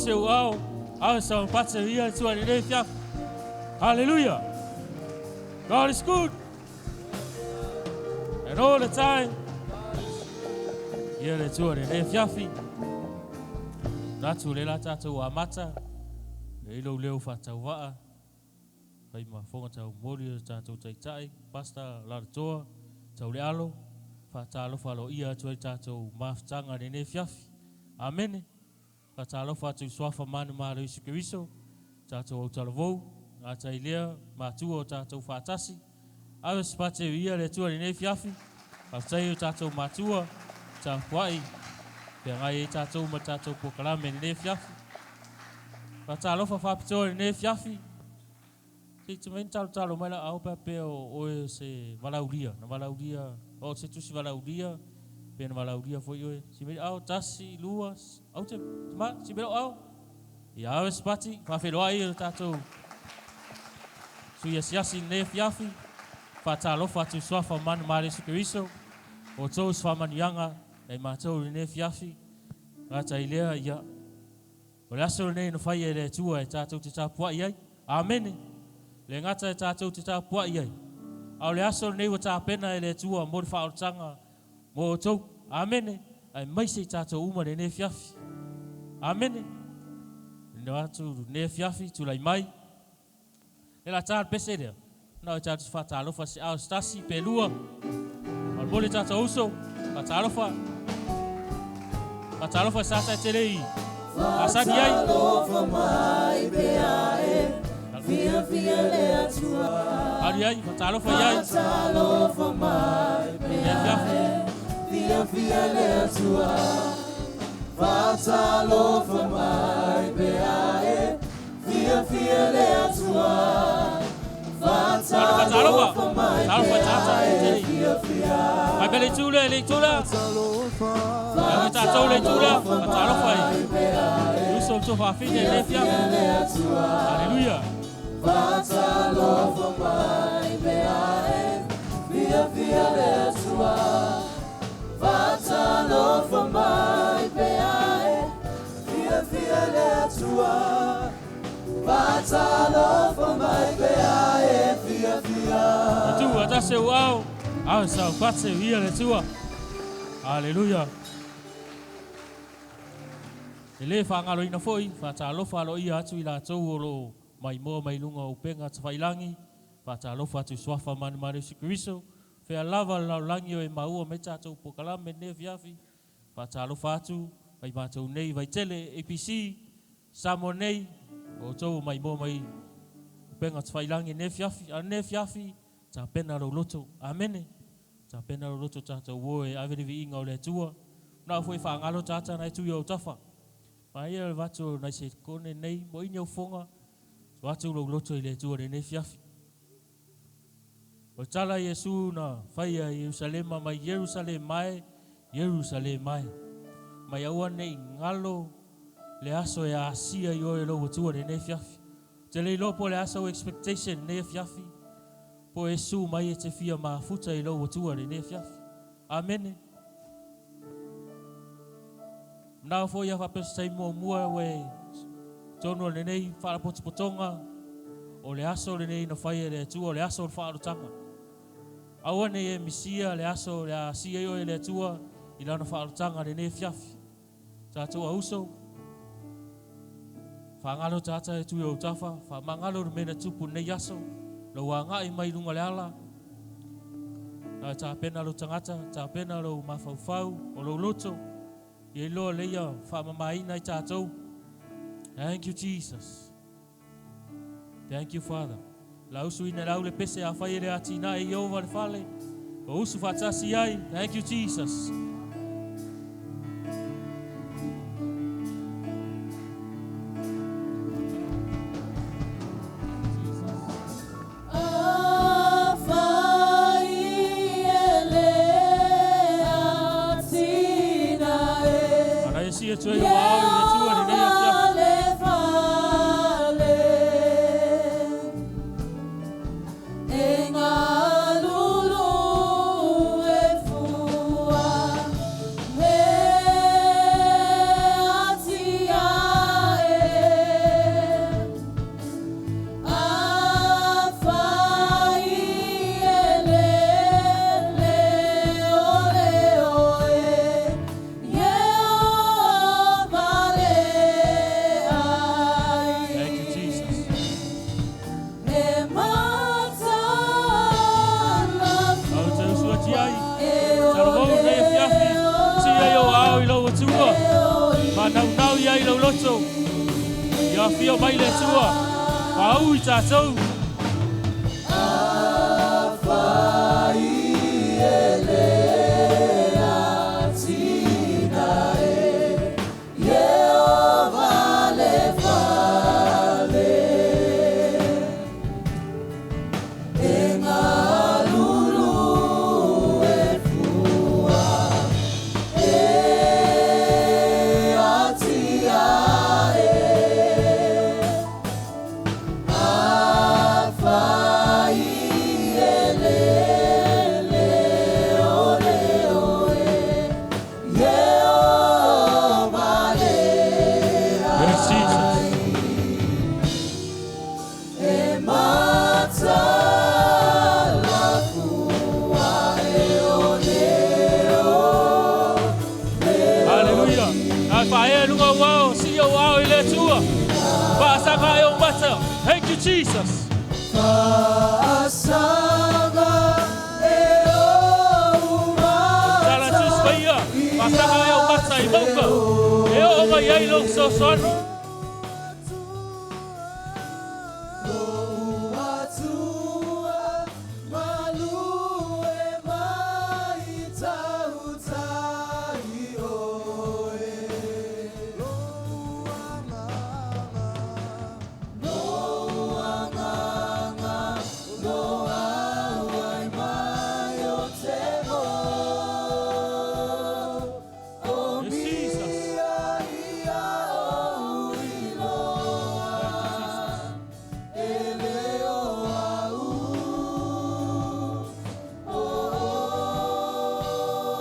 tasi ou ao, ave sa pate ia tua i lenei afiafi. Hallelujah. God is good. And all the time. Ia le Atua i lenei afiafi. Manatu o lea la tatou amata i lou leo faatauvaa. Fai ma fofoga taumoli o le tatou Taitai, Pastor Lalatoa Taulealo, faatalofa aloaia atu ai le tatou mafutaga i lenei afiafi. Amene. Faatalofa atu i Suafa manumalo Iesu Keriso, tatou autalavou, gata ai lea, matua o tatou faatasi. Ave se pate ia le Atua i lenei afiafi. Faafetai i o tatou matua, tapuai, feagai ai tatou ma le tatou polokalame i lenei afiafi. Faatalofa faapitoa i lenei afiafi. Se i te talotalo mai la ao pe pea o oe o se valaulia, na valaulia, o se tusi valaulia, pe na valaulia foi oe. Si mea ao, tasi, lua, au te, ma, si mea ao. Ia ave se pati, faafeiloai i o tatou sui asiasi i lenei afiafi. Faatalofa atu i Suafa manumalo Iesu Keriso, o outou se faamanuiaga nai matou i lenei afiafi. Gata i lea, ia, o le aso lenei na faia e le Atua e tatou te tapuai ai. Amene. Le gata e tatou te tapuai ai, a o le aso lenei ua tapena e le Atua mo le faaolataga mo outou. Amene. Aemaise i tatou uma lenei afiafi. Amene. No atu lenei afiafi, tulai mai. E la tā le pese lea. Na o tatou faatalofa se ao se tasi pe lua. O le mole tatou uso, faatalofa. Faatalofa sa sa tele i asani ai. Faatalofa mai pea e, fiafia le Atua. Alu ai, faatalofa i ai. Faatalofa mai pea e, fiafia le Atua. Faatalofa mai pea e, fiafia le Atua. Faatalofa mai pea e, fiafia. Ai pe le itu le, le itu le. Ai tatou le itu le, faatalofa i. Uso to faafine le afiafi. Hallelujah. Faatalofa mai pea e, fiafia le Atua. Faatalofa mai pea e, fiafia le Atua. Faatalofa mai pea e, fiafia. Atua tasi ou ao, ave sa pate ia le Atua. Hallelujah. E le faagaloina foi, faatalofa aloaia atu i latou o loo maimoa mai luga o upega tafailangi. Faatalofa atu i Suafa manumalo Iesu Keriso. Fea lava le lalolagi o e maua mai tatou polokalame lenei afiafi. Faatalofa atu mai matou nei Vaitele APC Samoa nei, o outou o maimoa mai upega tafailangi lenei afiafi. A o lenei afiafi, tapena lou loto. Amene. Tapena lou loto tatou o e ave le viiga o le Atua. Manao foi e faagalo tata na e tui o tafa. Ma ia le vatu o nai se kone nei, mo ini au foga, so atu lou loto i le Atua lenei afiafi. O tala Iesu na faia i Ierusalema mai Ierusalema e, Ierusalema e. Mai aua nei ngalo le aso e asia i oe lou Atua lenei afiafi. Te le iloa po o le a sau expectation lenei afiafi, po e su mai e te fia mafuta i lou Atua lenei afiafi. Amene. Manao foi ia faapea se taimi muamua ua e tonu o lenei faalapotopotoga, o le aso lenei na faia e le Atua, o le aso o le faaolataga. Aua nei e misia le aso o le a asia ai oe e le Atua i lana faaolataga lenei afiafi. Tatou auso, faagalo tata e tui o tafa, faamagalo le mea na tupu lenei aso, lou agai mai luga le ala, na tapena lou tagata, tapena lou mafaufau, o lou loto, ia iloa leia faamamaina i tatou. Thank you, Jesus. Thank you, Father. La usu ina lau le pese a fai e le atina e Iova le fale. O usu faatasi ai. Thank you, Jesus. Afai e le atina e, Ana e sia tu e o ao i le Atua lenei afiafi. le fale. E ngalulu e fua. Whānaunau ia i lau loto. Ia whio mai le tua. Whaau i tātou. Yes, Jesus. Hallelujah. A whae lunga wao, si o wao i le tua. Whaasanga e o mata. Thank you, Jesus. Tala tus paia. Whaasanga e o mata i mauka. E o mai ai lo sosoani. Yes, Jesus. Thank you, Jesus.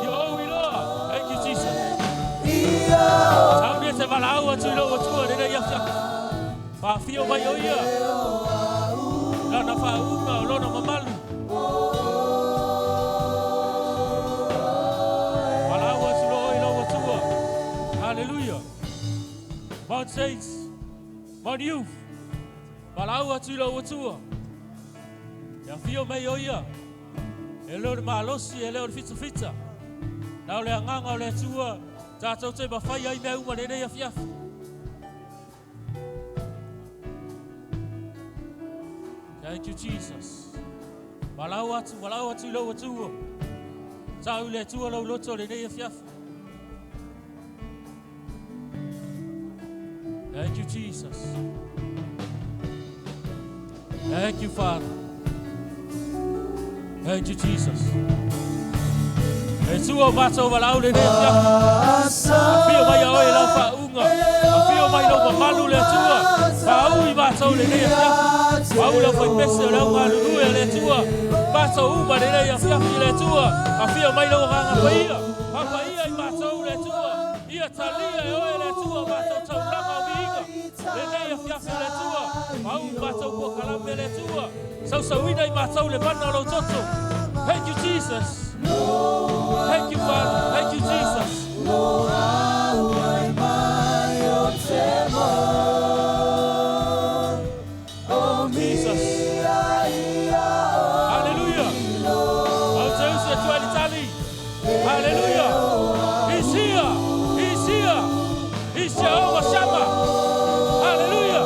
Yo, we loa. Thank you, Jesus. Tau te walau atu i lau atua, rere ia whiaka. Whawhio mai o ia. Lana whaunga o lona mamalu. Walau atu lo i lau atua. Hallelujah. Mount Saints, Mount Youth. Walau atu i lau atua. Ia whio mai o ia. E leo le malosi, e leo le fita fita. Nau le anganga o le atua. Tātou te mawhai ai mea uma le nei afiafi. Thank you, Jesus. Walau atu lau atua. Tau le atua lau loto le nei afiafi. Thank you, Jesus. Thank you, Father. Thank you, Jesus. E tua o mātou walau le nei afiafi. Awhio mai a oe lau whaunga. Awhio mai lau mamalu le atua. Whaau i mātou le nei afiafi. Whaau lau whaipese o lau ngalulue le atua. Mātou uma le nei afiafi le atua. Awhio mai lau nganga paia. Papaia i mātou le atua. Ia talia e oe le atua. Mātou taulanga o mihinga. Le nei afiafi le atua. Whaau mātou kua kalame le atua. Sausauina i mātou le mana o lau toto. Thank you, Jesus. Thank you, Father. Thank you, Jesus. Jesus. Hallelujah. Au te usi e tua litali. Hallelujah. He's here. He's here. He's Jehovah Shammah. Hallelujah.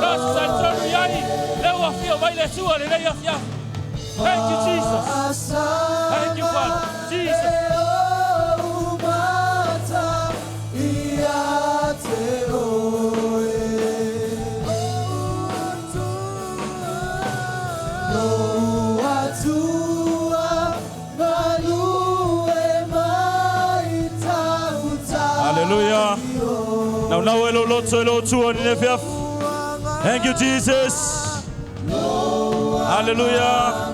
Nasa sa tonu iai. Leo afia mai le tua le nei afia. Thank you, Jesus. Thank you, Father. Jesus. Hallelujah. Now, now, elo loto elo tua ni nefiaf. Thank you, Jesus. Hallelujah.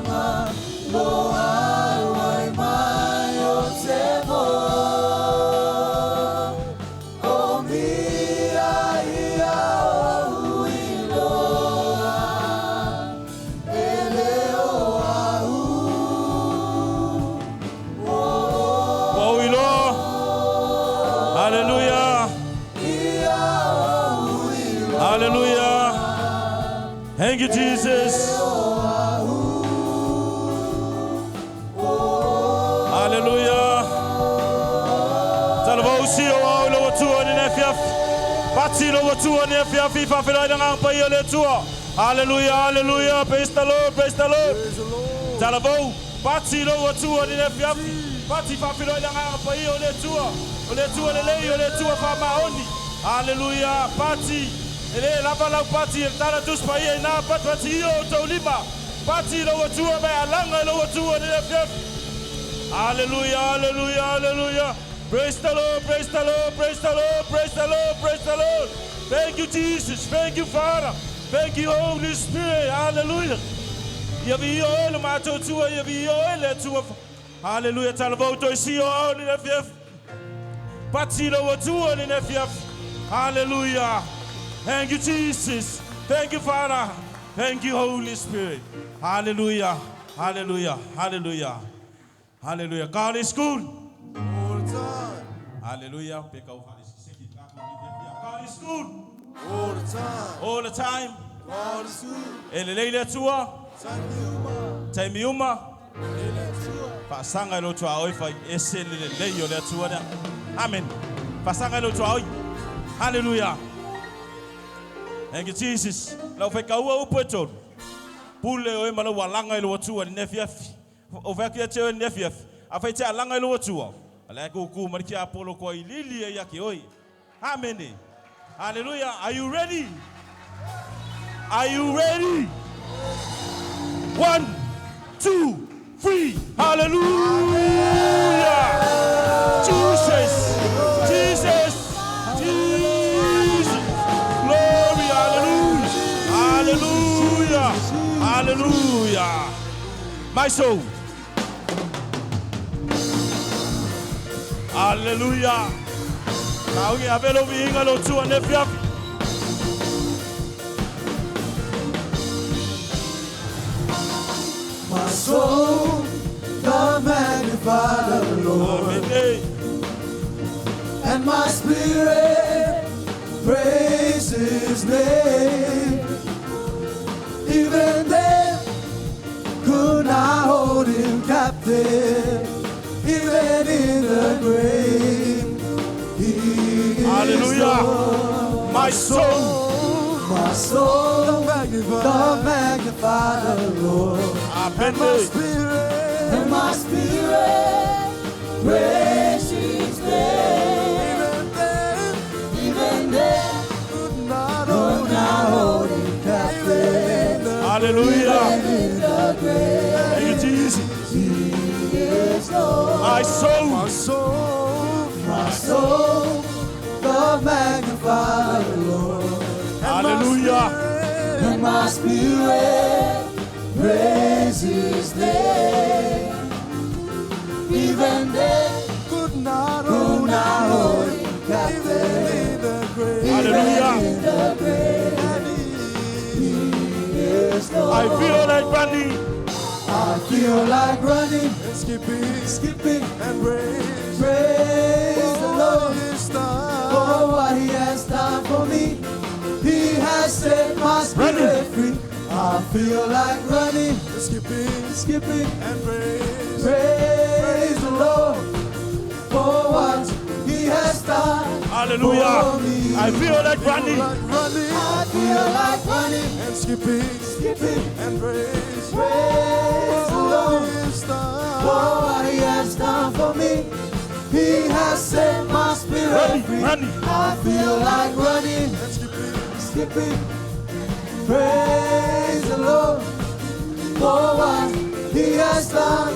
Hallelujah. Hallelujah. Thank you, Jesus. Hallelujah. Talavausi o au lo tua ni nefiaf. Pati lo Atua ni afiafi faafeiloai le Agaga Paia o le Atua. Hallelujah, hallelujah. Praise the Lord, praise the Lord. Praise the Lord. Talavou, pati lo Atua ni afiafi. Pati faafeiloai le Agaga Paia o le Atua. O le Atua lelei, o le Atua faamaoni. Hallelujah. Pati. E le lava lau pati e tala Tusi Paia ina pati pati ia o taulima. Pati lo Atua me alaga i lo Atua ni afiafi. Hallelujah, hallelujah, hallelujah. Praise the Lord, praise the Lord, praise the Lord, praise the Lord, praise the Lord. Thank you, Jesus. Thank you, Father. Thank you, Holy Spirit. Hallelujah. Ia viia oe le matuatua, ia viia oe le Atua. Hallelujah. Talavou toi si o ao ni afiafi. Pati lo Atua ni afiafi. Hallelujah. Thank you, Jesus. Thank you, Father. Thank you, Holy Spirit. Hallelujah. Hallelujah. Hallelujah. Hallelujah. God is good. All the time. Hallelujah. God is good. All the time. All the time. God is good. E lelei le Atua. Taimi uma. Taimi uma. Le le Atua. Faasaga i lou tuaoi fai ese le lelei o le Atua lea. Amen. Faasaga i lou tuaoi. Hallelujah. Thank you, Jesus. Lau fai kaua upu e tolu. Pule oe ma lau alaga i lo Atua i le afiafi. O fai atu ia te oe i le afiafi. Afai e te alaga i lo Atua. A le kuku ma le kia apolo koa i lili e ia ke oi. Amen. Hallelujah. Are you ready? Are you ready? 1, 2, 3. Hallelujah. Jesus. Jesus. Jesus. Glory. Hallelujah. Hallelujah. Hallelujah. My soul. Hallelujah. Kaugi avelo viinga lo tua ne fiafi. My soul doth magnify the Lord. Amen. And my spirit praise his name. Even death could not hold him captive. Even in the grave, he is Hallelujah. Lord. My soul. My soul doth magnify the Lord. Amen. And my spirit praise his name. Even death could not hold him captive. Hallelujah. Even in the grave, Thank you, Jesus. he is Lord. My soul. My soul doth magnify the Lord. Hallelujah. And my spirit praise his name. Even death Could not could not hold him captive. in the grave. Hallelujah. Even in the grave, he is Lord. I feel like running. I feel like running, And skipping, skipping, and praise. praise the Lord. His time. For what he has done for me, he has set my spirit Running. free. I feel like running, Skipping, skipping, and praise. praise the Lord. For what he has done Hallelujah. for me. I feel like running. Like running I feel like running, and skipping, skipping, and praise. praise the Lord. His time. For what he has done for me, he has set my spirit Running, free. running. I feel like running, And skipping, skipping, praise the Lord. For what he has done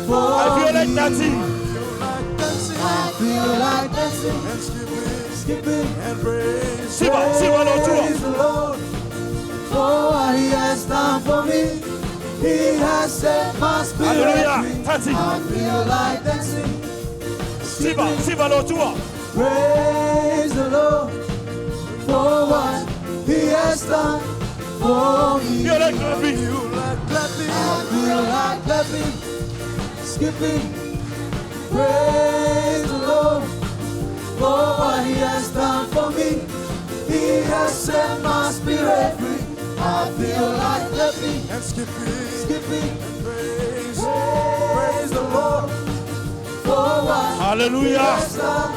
for I feel like me. dancing. feel like dancing I feel like dancing, and skipping, skipping, and praise. Siva, siva lo Atua. praise the Lord. For what he has done for me, he has set my spirit Hallelujah. free. Dancing. I feel like dancing, Siva, skipping, siva lo Atua. praise the Lord. For what he has done for me. Feel like clapping. Feel like clapping. I feel like clapping, skipping, praise the Lord. For what he has done for me, he has set my spirit free. I feel like clapping, And skipping, skipping, and praise. praise the Lord. For what he Hallelujah. has done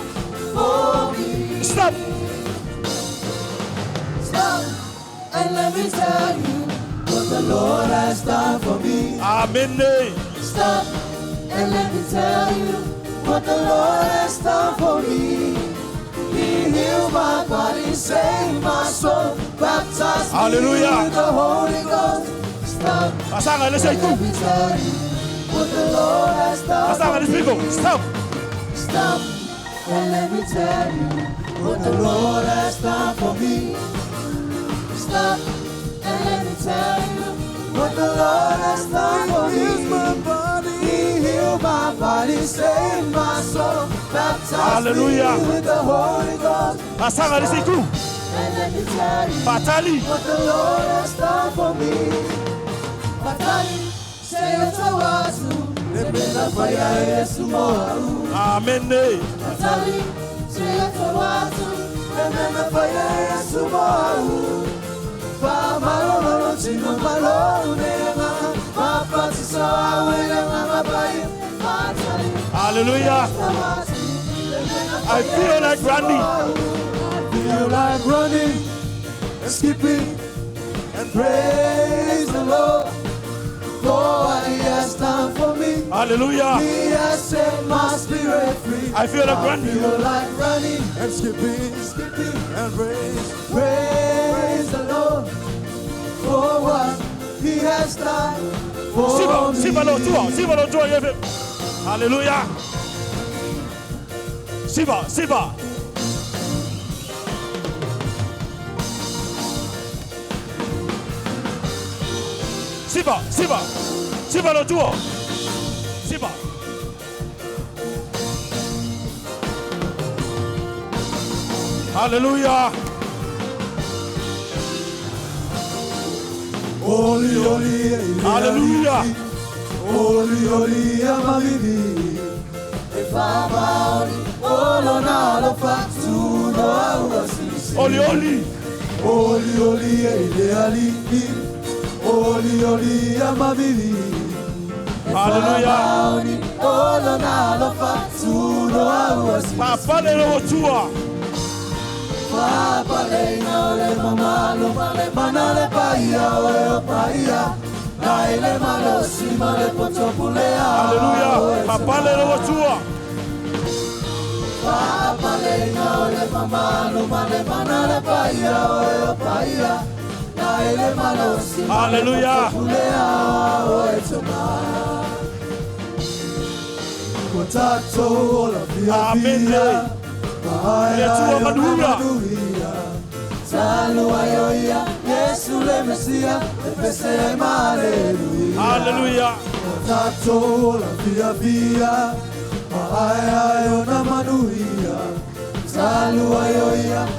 for me. Stop. and let me tell you what the Lord has done for me. Amene. Stop and let me tell you what the Lord has done for me. He healed my body, saved my soul, baptized me Hallelujah. with the Holy Ghost. Stop Asaga le and let seitu. me tell you what the Lord has done Asaga for le spiko. me. Stop. Stop and let me tell you what the Lord has done for me. Stop and let me tell you what the Lord has done for me. Heals my body. He healed my body, saved my soul, baptized Hallelujah. me with the Holy Ghost. Asaga le seitu. And let me tell you Fatali. what the Lord has done for me. Fatali, say it to us, Lemela fire, Yesu moau. Amene. Fatali, say it to us, Lemela fire, Yesu moau. Fa malolo chino malolo nenga, fa patiso awele nga pai. Fatali, Hallelujah. I feel like running. Feel like running and skipping and praise the Lord for what He has done for me. Hallelujah. He has set my spirit free. I feel like I running. feel like running And skipping skipping. and praise. Praise the Lord for what He has done for Siva, me. siva lo tua, siva lo tua yefe. Hallelujah. Siva, siva. Siva, siva. Siva lo tua. Siva. Hallelujah. Oli, oli, ele Hallelujah. Oli, oli, amavidi. E fama oli, olo na lo fatu no au sisi. Oli, oli. Oli, oli, ele ali. Oli, oli, amavidi. E Hallelujah. fama oli, olo na lo fatu no au sisi. Papa le lo tua. Papa le ina ole mamalu male manale paia oe o paia. Na ile malo si male potopulea. Hallelujah. Papa le lo tua. Papa le ina ole mamalu male manale paia oe o paia. Na ile malo si male Hallelujah. potopulea oe toma. Kotato ola via Amen. via. Le tua manuia. Salua Yesu le Messia, e Hallelujah. Hallelujah. Tato la via via, ai ai ona manuia. Salua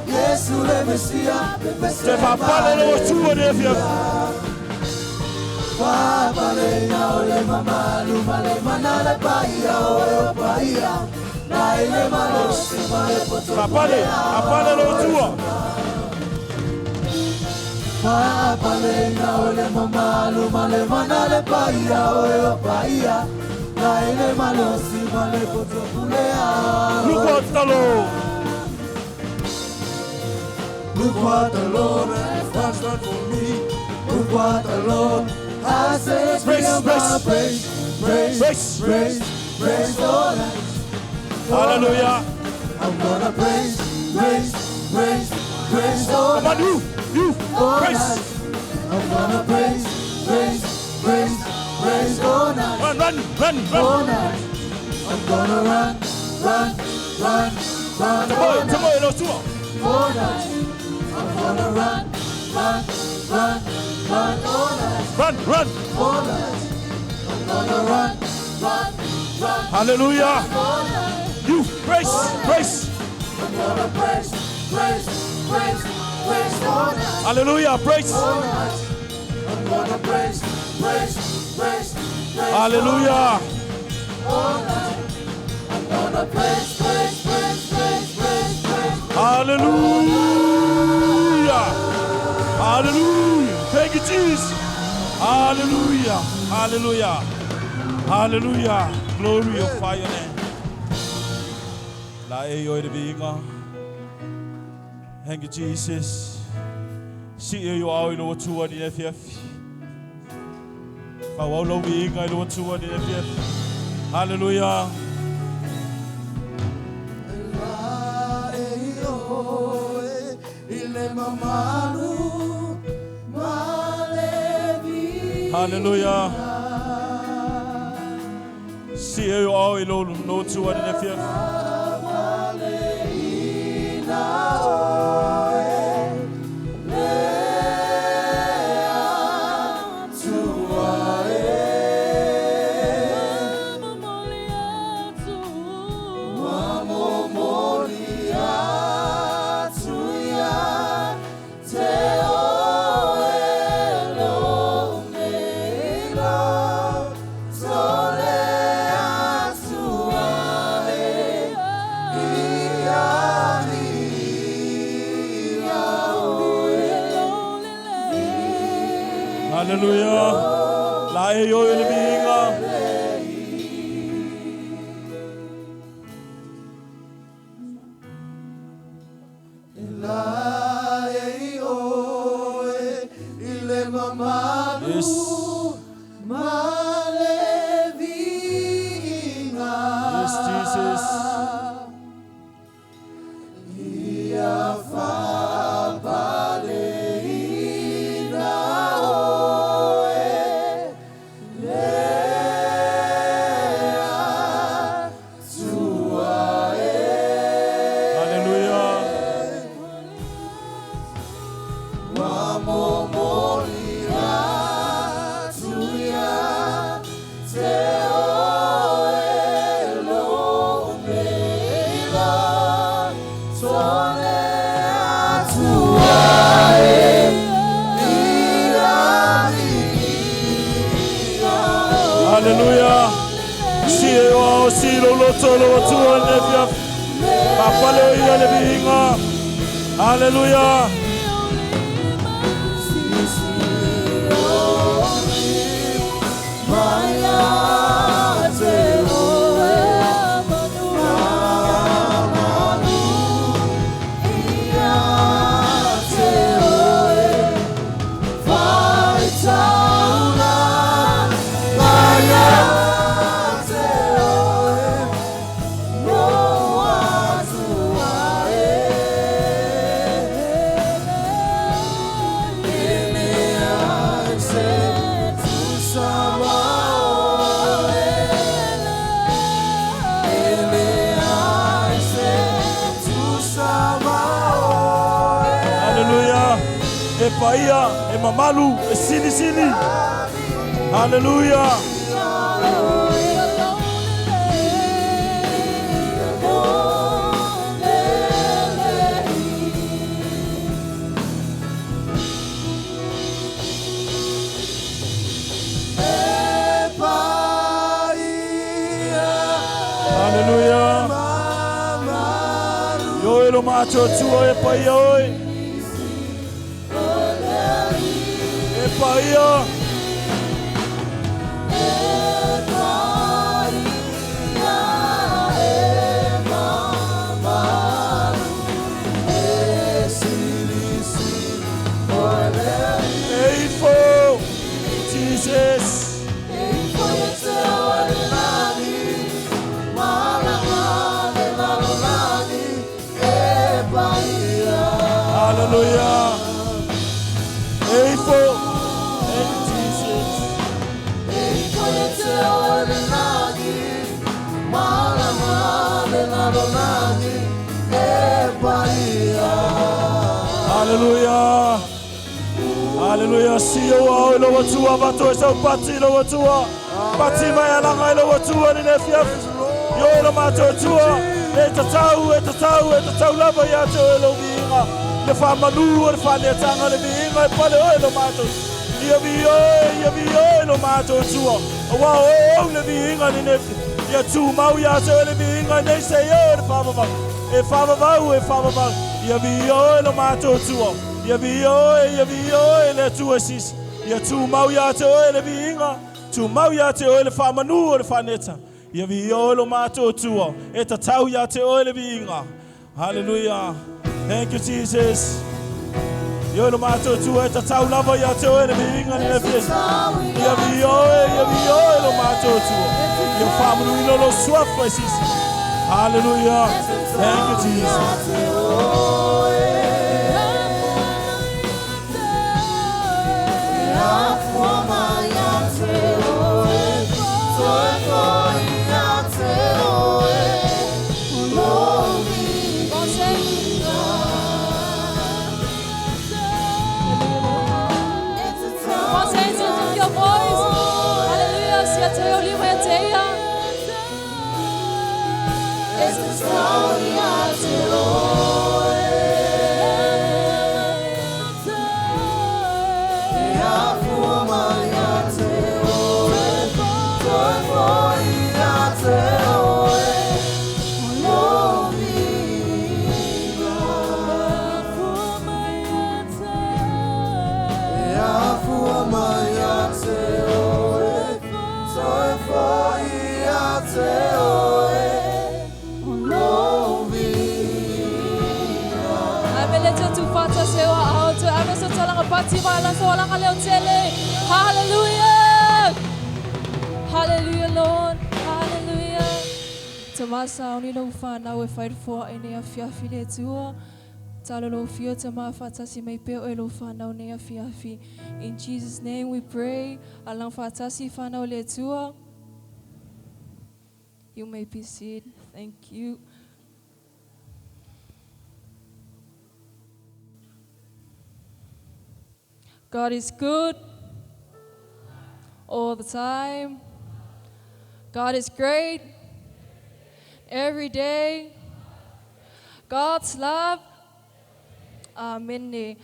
Yesu le Messia, Te papa le lo tua le fia. Papa le na ole mamalu male manale paia oe o paia. Na ile malo si male poto. Papa le, papa le lo tua. Papa le na ole mamalu male manale paia oe o paia. Na ile malo si male poto pulea. Look what the Lord. Look what the Lord has done for me. Look what the Lord has said. Praise, praise. praise, praise, Praise. praise, praise the Lord. Hallelujah. I'm gonna praise, praise, praise, praise the Lord. Come on, you, you, all praise. night. I'm gonna praise, praise, praise, praise all night, Run, run, run, run. all night. I'm gonna run, run, run, run Tamoy, all night, tamoy lo tua. all night. I'm gonna run, run, run, run all night, Run, run. all night. I'm gonna run, run, run Hallelujah. all night. You, praise, praise. I'm gonna praise, praise, praise, praise all night. Hallelujah, praise. All night. I'm gonna praise, praise, praise, praise. Hallelujah. All night. I'm gonna praise, praise, praise, praise, praise, praise. Hallelujah. Hallelujah. Thank you, Jesus. Hallelujah. Hallelujah. Hallelujah. Glory of fire name. La e yo de vinga. Thank you, Jesus. Si e yo au i lo atua ni le fiafi. Fa wau lo viiga i lo atua ni le fiafi. Hallelujah. Hallelujah. Si e yo au i lo lo atua ni le fiafi. Hallelujah. La e yo i le viiga. Yes. Yes, Jesus. Hallelujah. Hallelujah. Si e o ao si lo loto lo atua ni le fiafi. Papale o ia le viiga. Hallelujah. Hallelujah. E paia, e mamalu, e sili sili. Hallelujah. Hallelujah. Yo e lo macho tua e paia oi. E paia. E ifo. Jesus. Hallelujah. E ifo. Thank you, Jesus. Hallelujah. Hallelujah. Si o au i lo atua vato e sau pati i lo atua. Pati mai alanga i lo atua ni le fiafi. Yo e lo mato atua. E tatau, e tatau, e tatau lava ia te o e lo viiga. Le whamanu o le whaneatanga le viiga e pale o e lo mato. Ia vi oe, ia vi oe lo mato atua. Awa o au le viiga ni ne. Ia tū mau ia te o le viiga nei se o le whamavau. E whamavau, e whamavau. Ia vi oe lo mato atua. Ia vi oe, ia vi oe le atua sisi. Ia tū mau ia te oe le viiga. Tū mau ia te oe le whamanu o le whaneta. Ia vi oe lo mato atua. E tatau ia te oe le viiga. Hallelujah. Thank you, Jesus. Ioe lo matuatua e tatau lava ia te oe le viiga i le afiafi. Ia viia oe, ia viia oe lo matuatua. Ia faamanuina lou suafa i silisili. Hallelujah. Thank you, Jesus. Come on, saints, lift up your voice. Hallelujah. Sia te o lima ia te ia. Ame le te tu fata se o ao tu ame so talanga pati ma la so langa leo tele. Hallelujah. Hallelujah, Lord. Hallelujah. Tamasa oni lo whanau e whair fua e nei afiafi le Atua. Talo lo fio te maa whaatasi mai peo e lo whanau nei afiafi. In Jesus' name we pray. Alang whaatasi whanau le Atua. You may be seated. Thank you. God is good all the time. God is great every day. God's love. Amen.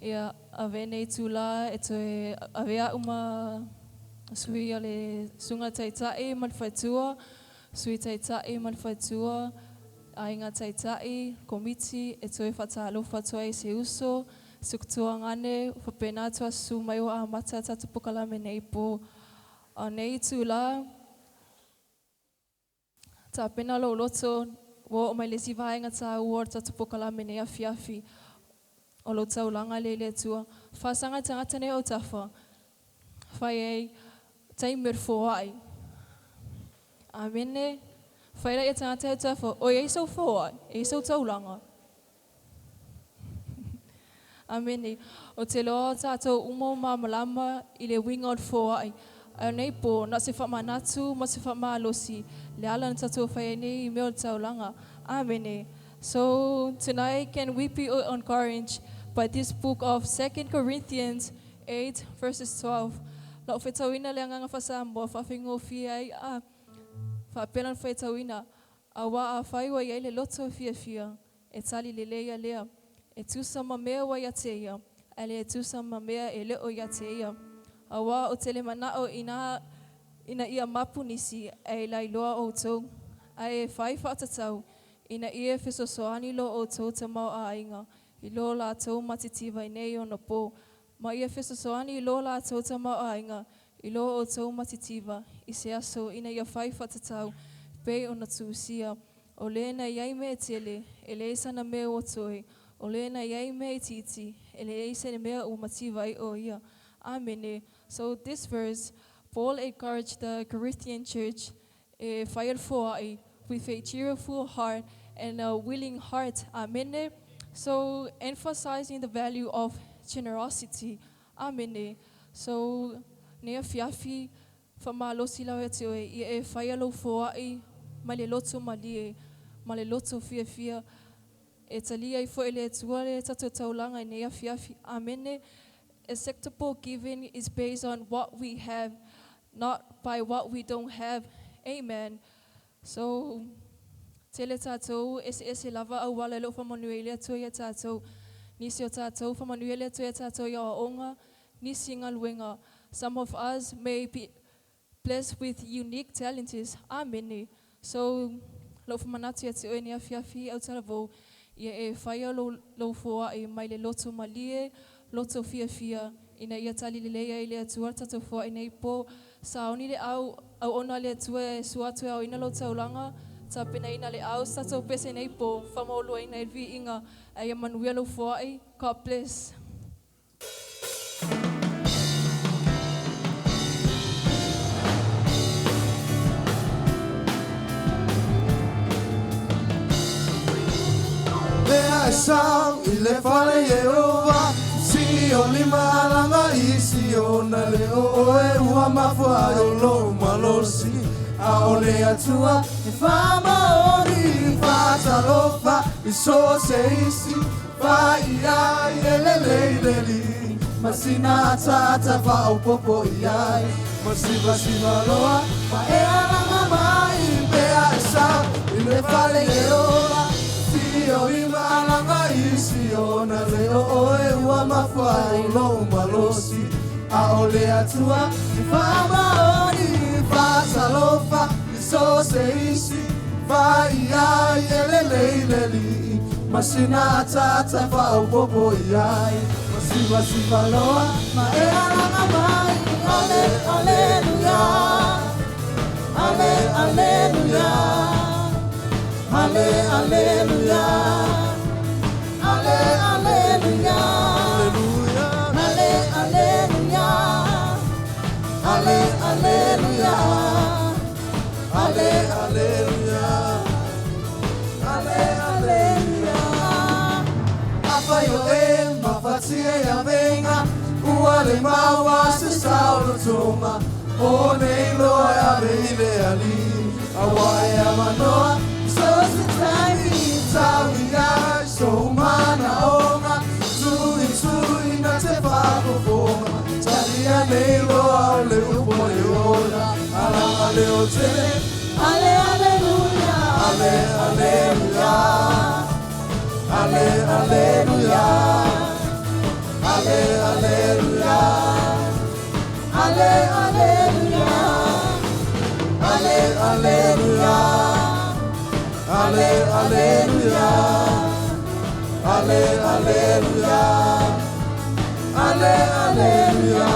Ia ave nei tula e toe ave au ma sui a le sunga taitai ma le faletua, sui taitai ma le faletua, aiga taitai, komiti e toe faatalofa atu ai i se uso, sukutua gane, faapena atu asusu mai ua amata tatou pokalame nei po. A nei tula, tapena lou loto, ua oo mai le isi vaega taua o le tatou pokalame nei afiafi, o lou taulaga lea i le Atua. Faasaga tagata nei o tafa, fai ai taimi o le foai. Amene. Fai la ia tagata e tafa, o i ai sou foai, e i ai sou taulaga. Amene. O te loa o tatou uma o malamalama i le uiga o le foai. Ae o nei po, na o se faamanatu ma se faamalosi le ala na tatou fai ai nei i mea o le taulaga. Amene. So, tonight can we be encouraged by this book of 2 Corinthians 8 verses 12. Lau faitauina le agaga faa-Samoa faafaigofie ai a faapena ona faitauina, Auā afai ua i ai le loto fiafia, e tali lelei ia lea, e tusa ma mea ua ia te ia, ae le tusa ma mea e le o ia te ia. Auā o te le manao ina ina ia mapu nisi, ae lailoa outou, ae e fai faatatau, ina ia fesoasoani lo outou tamaoaiga i lo latou matitiva i nei ona po, ma ia fesoasoani i lo latou tamaoaiga i lo outou matitiva i se aso ina ia fai faatatau pei ona tusia, o le na i ai mea e tele, e leai sana mea ua toe, o le na i ai mea itiiti, e leai se mea ua mativa ai o ia. Amene. So this verse, Paul encouraged the Corinthian church e fai le foai with a cheerful heart and a willing heart. Amene. So emphasizing the value of generosity. Amene. So nei afiafi faamalosi lau ia te oe ia e faia lou foai mai le loto malie ma le loto fiafia e talia ai foi e le Atua le tatou taulaga i nei afiafi. Amene. Acceptable giving is based on what we have, not by what we don't have. Amen. So, tele tatou eseese lava auala e le o faamanuia ai le Atua ia tatou. Nisi o tatou faamanuia le Atua ia tatou i aoaoga, nisi i galuega. Some of us may be blessed with unique talents. Amene. So, lou famanatu ia te oe nei afiafi autalavou, ia e faia lou, lou foai mai le loto malie, loto fiafia, ina ia tali lelei ai le Atua le tatou foai nei po. Saoni le au, auauna a le Atua e sua atu e aoina lou taulaga, tapenaina le au se tatou pese nei po, faamaualuaina ai le viiga, ae ia manuia lou foai. God bless. e sau i le fale Ieova, sii o lima alaga i Siona le o oe ua mafua ai o lou malosi. A o le Atua e faamaoni faatalofa i so o se isi, fai ai e lelei le alii, ma sina ataata faaopoopo i ai, ma sivasiva loa ma e alaga mai pea e sau i le fale Ieova, sii o lima alaga i Siona le o oe ua mafua ai o lou malosi. A o le Atua e faamaoni faatalofa i so o se isi, fai ai e lelei le alii, ma sina ataata faaopoopo i ai, ma sivasiva loa ma e alaga mai. Ale, aleluia, ale, aleluia, ale, aleluia, ale, aleluia, ale, aleluia, ale, aleluia, ale, aleluia, ale, aleluia. Afai o e mafatia ia avega, ua le maua se saolotoga, o nei loa e ave i le alii, auā e avanoa so se taimi tau i ai sou manaoga, tuitui na te faafofoga, talia nei loa o le upu a le ola, alaga leotele. Ale, aleluia, ale, aleluia, ale, aleluia, ale, aleluia, ale, aleluia, ale, aleluia, ale, aleluia, ale, aleluia, ale, aleluia.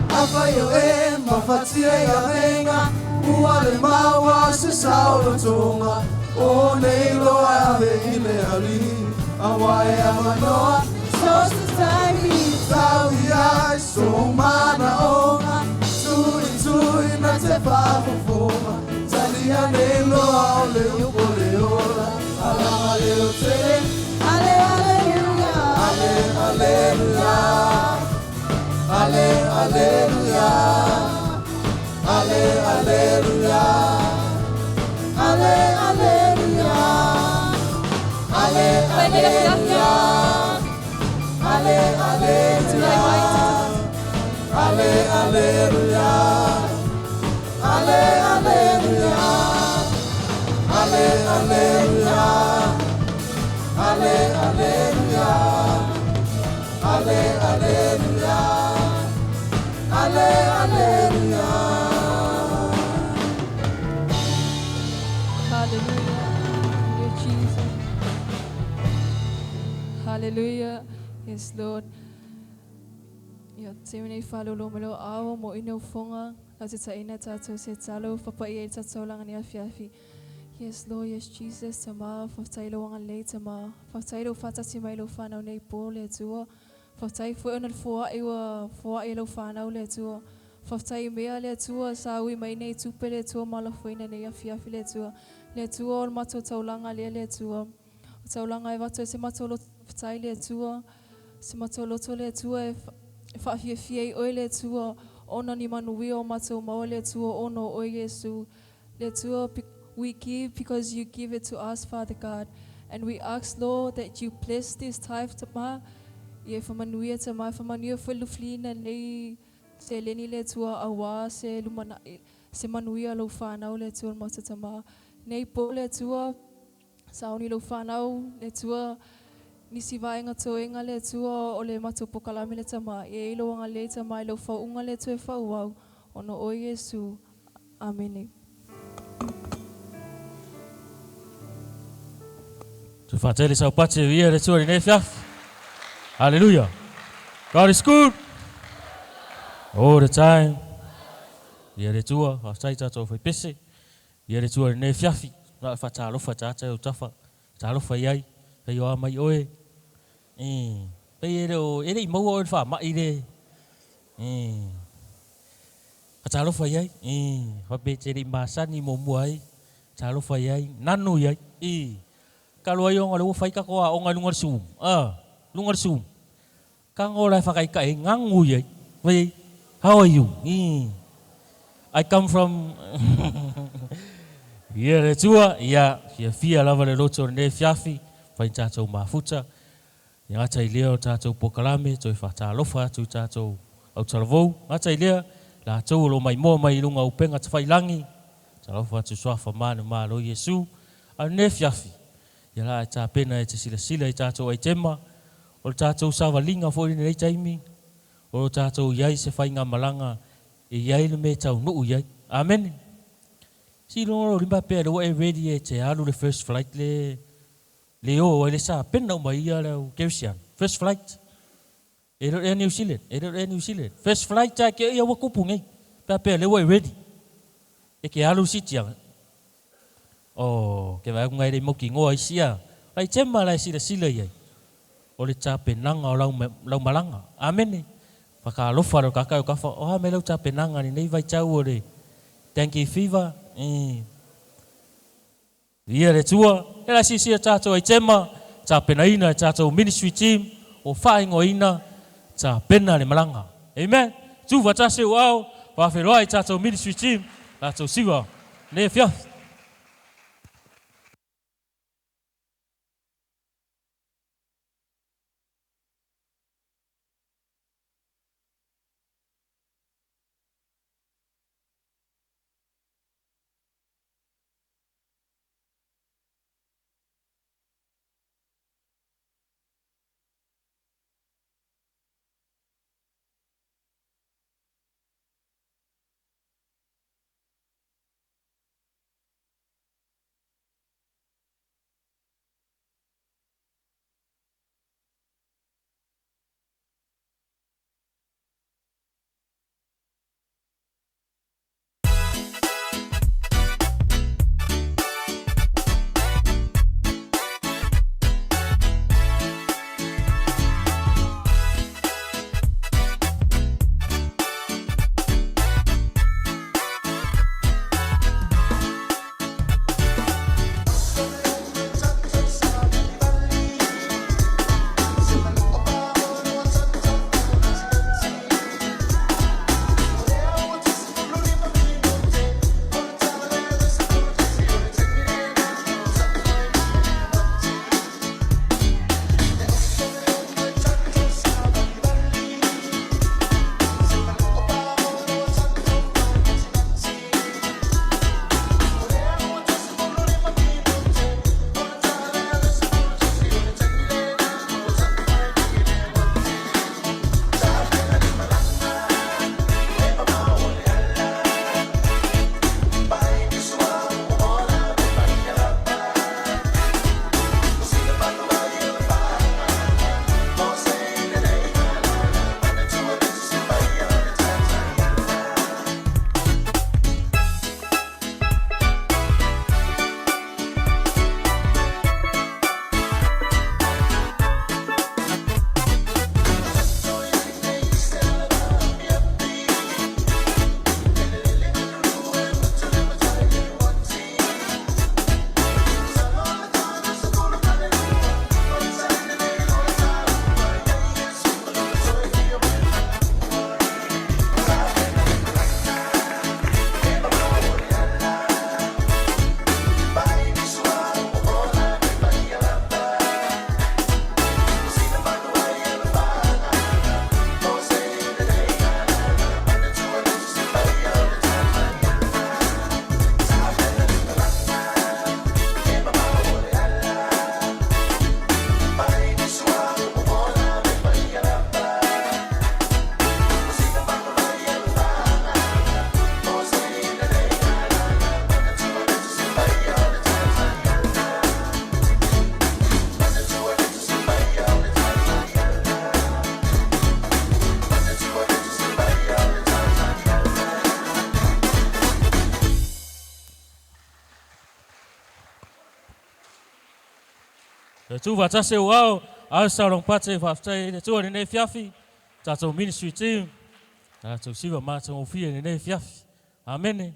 Afai o e mafatia i avega, ua le maua se saolotoga, o nei loa e ave i le alii, auā e avanoa so se taimi tau i ai sou manaoga, tuitui na te faafofoga, talia nei loa o le upu o le ola, alaga leotele. Ale, aleluia, ale, aleluia, ale, aleluia, ale, aleluia, ale, aleluia, ale, aleluia, ale, aleluia, ale, aleluia, ale, aleluia, ale, aleluia, ale, aleluia, ale, aleluia, ale, aleluia. Hallelujah. Hallelujah, Jesus. Hallelujah. Yes, Lord. Ia te nei whalolo me lo ao mo ina ufonga la te taina tātou se talo whapai e tātou langa ni afiafi. Yes, Lord, yes, Jesus, tama, whaftai lo anga lei tama, whaftai lo whatasi mai lo whanau nei pō le atua, whaftai fue ona foa e ua foa e lo whanau le atua, whaftai mea le atua, sa ui mai nei tupe le atua, mala fuina nei afiafi le atua, le atua o le matou taulaga lea le atua, o taulaga e vato e se matou loto whaftai le atua, se matou loto le atua e whaafiafia i oe le atua, ona ni manuia o matou maua le atua, ona o oe Iesu, le atua. We give because you give it to us, Father God. And we ask, Lord, that you bless this tithe tama. Ia whamanuia te mai, whamanuia fo luflina nei se leni le atua awa se lumana, se manuia lo whanau le atua mata tama. Nei po le atua, sauni lo whanau le atua, nisi vaenga toenga le atua o le matou pokalame le tama. Ia i lo anga le tama i lo whaunga le atua e whauau. Ono o Iesu. Amene. Tu whātele sau pate ia le tua nei fiaf. Hallelujah. God is good. All the time. Ia le tua, whātai tātou whai pese. Ia le tua nei fiafi. Nā whātālofa tātou o tafa. Tālofa iai. Hei o mai oe. Pei e reo, e rei maua oe wha mai re. Whātālofa iai. Whape te rei māsani mō mua ai. Tālofa iai. Nanu iai. Talu ai ona o lea ua fai tatou aoga i luga o le Zoom, a, luga o le Zoom. Tago la e faataitai ai, gagu i ai. Fai ai, How are you? Ii. I come from Ia le Atua, ia, fiafia lava le loto o lenei afiafi, fai ni tatou mafuta. E gata i lea o tatou polokalame toe faatalofa atu i tatou autalavou. Gata i lea, latou o lo o maimoa mai i luga o upega tafailagi, talofa atu suafa manumalo o Iesu. A o lenei afiafi, ia la e tapena e te silasila i tatou aitema, o le tatou savaliga foi lenei taimi, o lo tatou i ai se faigamalaga e i ai le mea e taunuu i ai. Amene. Silololima pea lea ua e ready e te alu le first flight le Le o ai le sapena uma ia le au kerisiano. First flight. E le o le Air New Zealand. E le o le Air New Zealand. First flight a ke ia ua kupu nei. Pea pea le ua e ready. E ke alu siti anga. Oh, ke vai ngai le moki ngoa isi a. Lai tema lai sila sila iai. O le tapenaga o lau, lau malaga. Amene. Whakaalofa lo kakai o kafa. O ha me lau tapenaga ni nei vaitau o le dengue fever. Eh. Ia le Atua, e la silasila tatou aitema, tapenaina e tatou ministry team o faaigoaina tapena le malaga. Amen. Tu faatasi ou ao, faafeiloai tatou ministry team, latou siva nei afiafi. Le Atua faatasi ou ao, ao sa long pate faafetai i le Atua i lenei afiafi, tatou ministry team, tatou siva matagofie i lenei afiafi. Amene.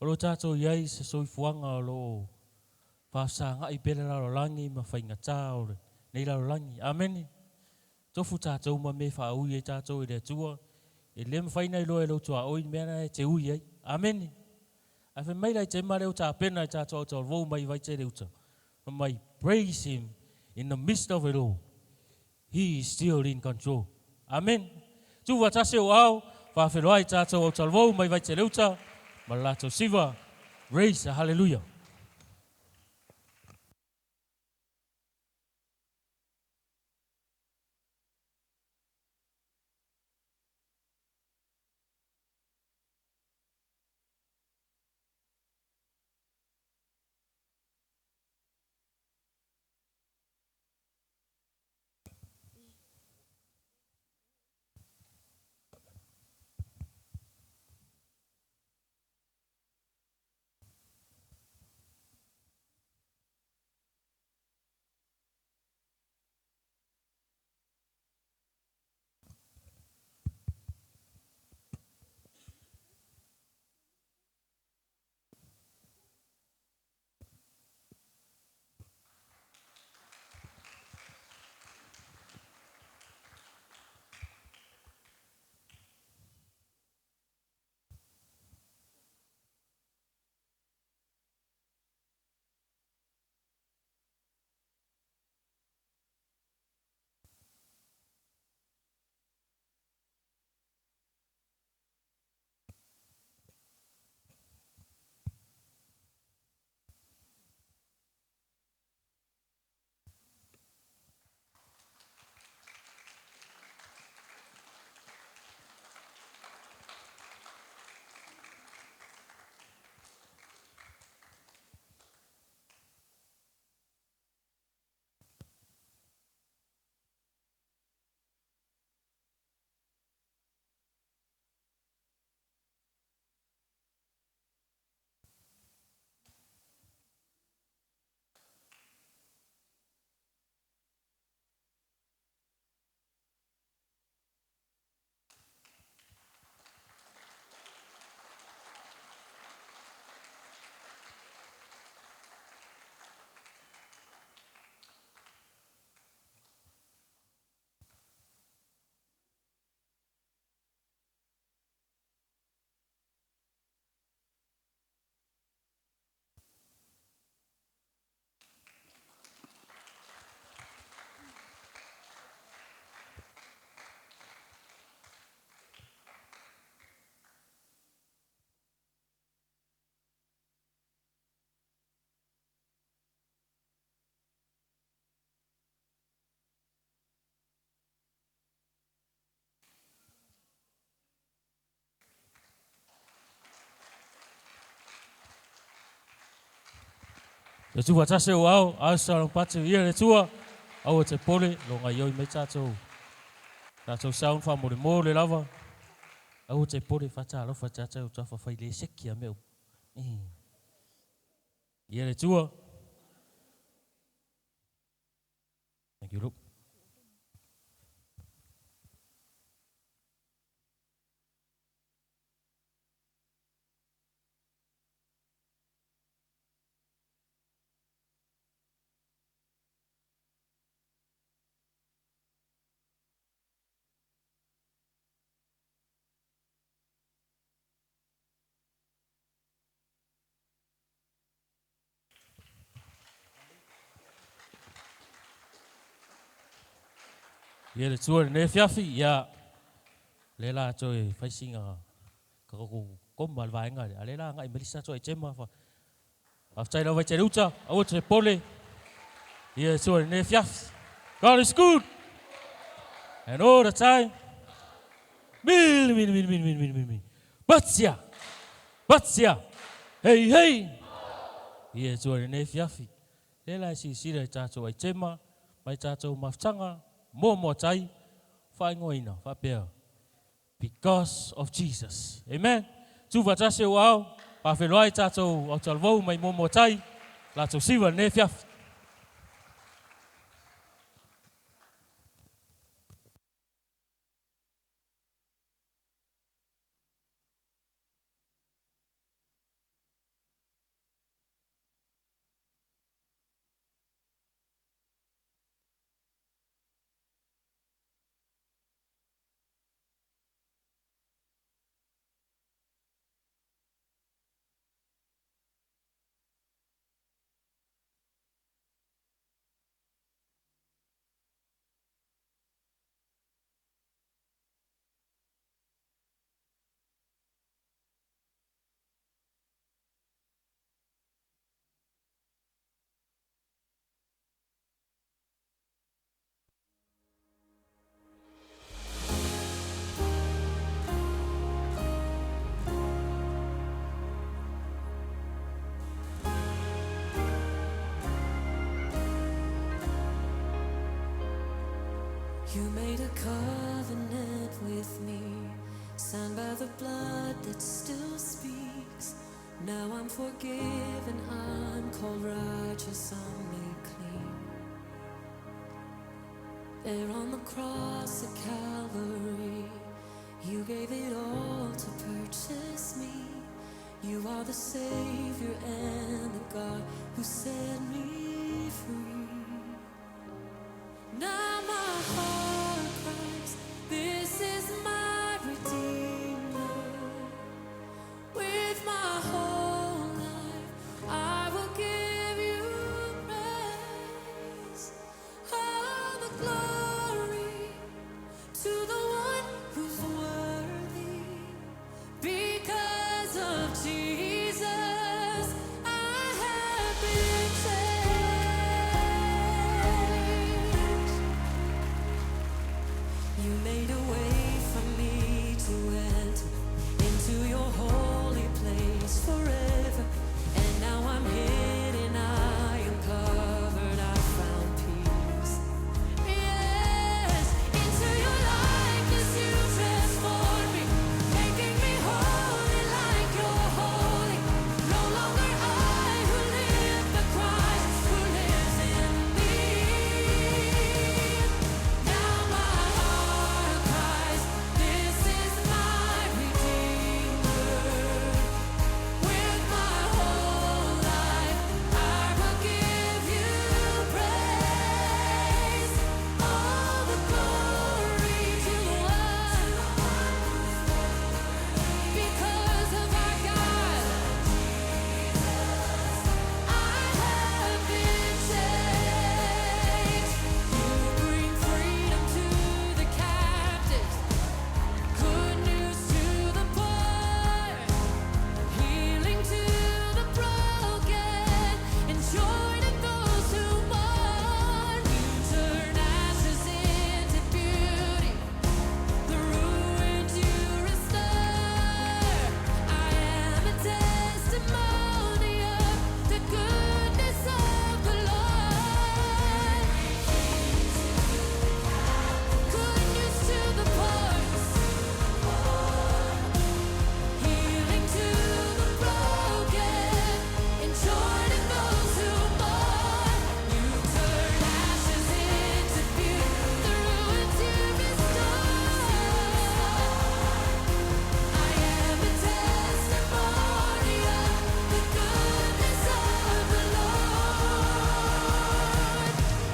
O lo tatou i ai se soifuaga o lo o Whaasangai pele lalolagi ma whaingata o le nei lalolagi. Amene. Tofu tātou ma me whaui e tātou i le atua. E le mwhaina i loa e lautua oi mea na e te ui ai. Amene. A whai mai lai te mare o tā pena i tātou au tau vau mai vai te reuta. Mai praise him in the midst of it all. He is still in control. Amen. Tū tase o au, whawheroai tātou au tau mai vai te reuta. Ma lātou siva. Raise a hallelujah. Te tua tase o au, au sa rong patu ia le tua, au te pole, longa ioi me tātou. Tātou sound wha more mō le lava. Au te pole whata alofa tātou tāwha whai le seki a meo. Ia le tua. Thank you, Luke. Ia le tua le fiafi, ia le la toe whaisinga ka koko koma le vaenga le. A le la ngai melisa toe tema fa. Aftai lau vai te ruta, aua te pole. Ia le tua le fiafi. God is good. And all the time. Mil, mil, mil, mil, mil, mil, mil, mil. Batsia. Batsia. Hey, hey. Ia le tua le fiafi. Le la si sira i tātou ai tema, mai tātou maftanga, mō mō tai, whaingoina, whapea. Because of Jesus. Amen. Tū whatase o au, whawheroai tātou au talvau mai mō mō tai, lātou siwa ne fiafi. You made a covenant with me, signed by the blood that still speaks. Now I'm forgiven, I'm called righteous, I'm made clean. There on the cross at Calvary, you gave it all to purchase me. You are the Savior and the God who set me free. Now my heart cries, this is my Redeemer. With my whole life, I will give you praise. All the glory to the one who's worthy. Because of Jesus, I have been changed. You made a way for me to enter into your holy place forever. And now I'm hidden, I am covered, I found peace. Yes, into your likeness you transform me, making me holy like you're holy. No longer I who live, but Christ who lives in me. Now my heart cries, this is my Redeemer. With my whole life, I will give you praise. All the glory to the one, because of our God, I have been changed. You bring freedom to the captives, good news to the poor. Healing to the broken and joy to those who mourn. You turn ashes into beauty, the ruins you restore. I am a testimony of the goodness of the Lord. Good news to the poor. Healing to the broken and joy to those who mourn. You turn ashes into beauty, the ruins you restore. I am a testimony of the goodness of the Lord.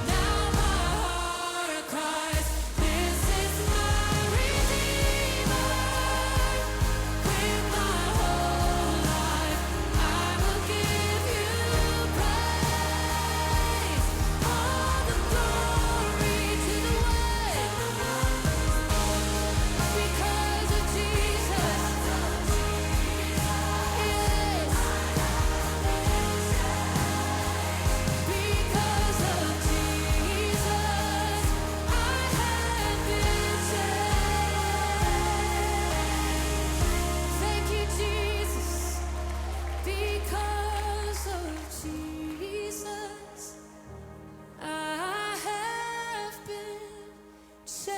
Now my heart cries, this is my Redeemer. With my whole life, I will give you praise. All the glory to the one, because of Jesus. Yes, because of Jesus, I have been changed. Thank you, Jesus. Because of Jesus, I have been changed.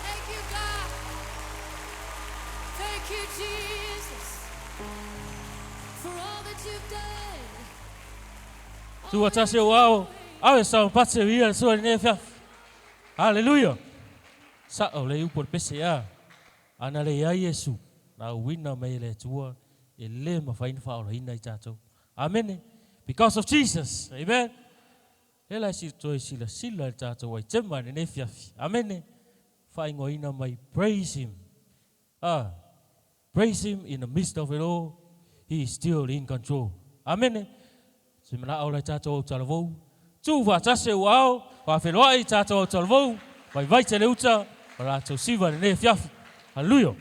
Thank you, God. Thank you, Jesus, for all that you've done. Tua tasi o ao, au e sa patse ia sua ne fia. Hallelujah. Sa o le upo le pese a. Ana le ia Yesu. Na wina mai le tua e le mawhaina whaora ina i tātou. Amen. Because of Jesus. Amen. Le la si toi sila sila le tātou ai tema ne fiafi. Amen. Whaingoina mai praise him. Ah, praise him in the midst of it all. He is still in control. Amen. Se mana au le tātou au talavou. Tu wha tase o ao, wha whenua i tātou au talavou. Vai vai te le uta, wa rātou siva ne fiafi. Hallelujah.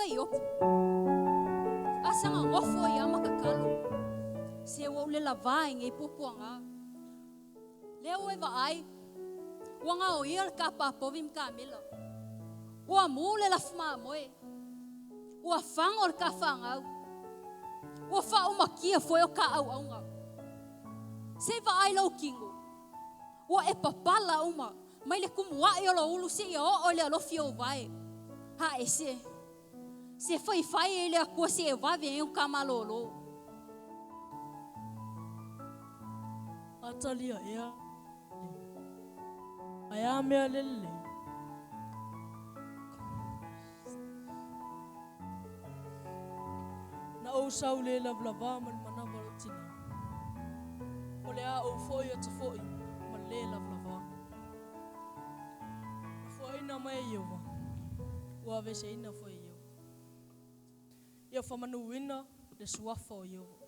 ka iopu. Asanga ngofo ia makakalo. Se ua ule lava i ngei puapuaga. Lea ua e vaai, ua gaoia le kapapovi ma kamela. Ua mū le lafu mamoe. Ua fago le kafagau. Ua faaumakia foe o kaauauga. Se vaai lou kigo. Ua e papala uma. Mai le kumua'i o lo ulu seia oo i le alofi o vae. Ha e se. Se faifai e le akua se e vave e o kamalolo. Atalia ea. Ai a mea lele. Na ou sau le lavlava ma le manava o tina. O le a ou foi o te foi ma le lavlava. Na fuaina mai e Ieova. Ua aveseina foi e Ieova. Ia faamanuina le suafa o Ieova.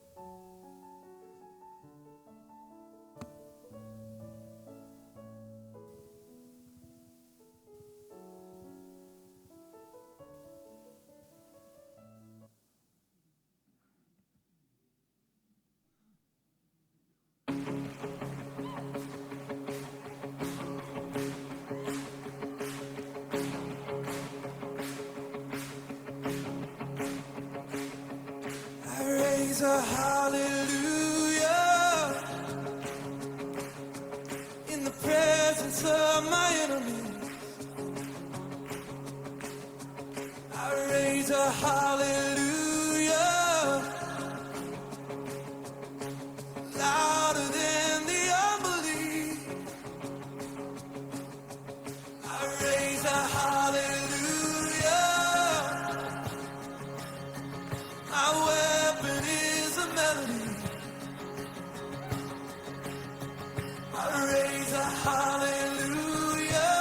I raise a hallelujah in the presence of my enemies. I raise a hallelujah louder than the unbelief. I raise a hallelujah. My weapon is a melody. I raise a hallelujah.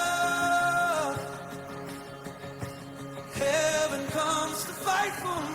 Heaven comes to fight for me.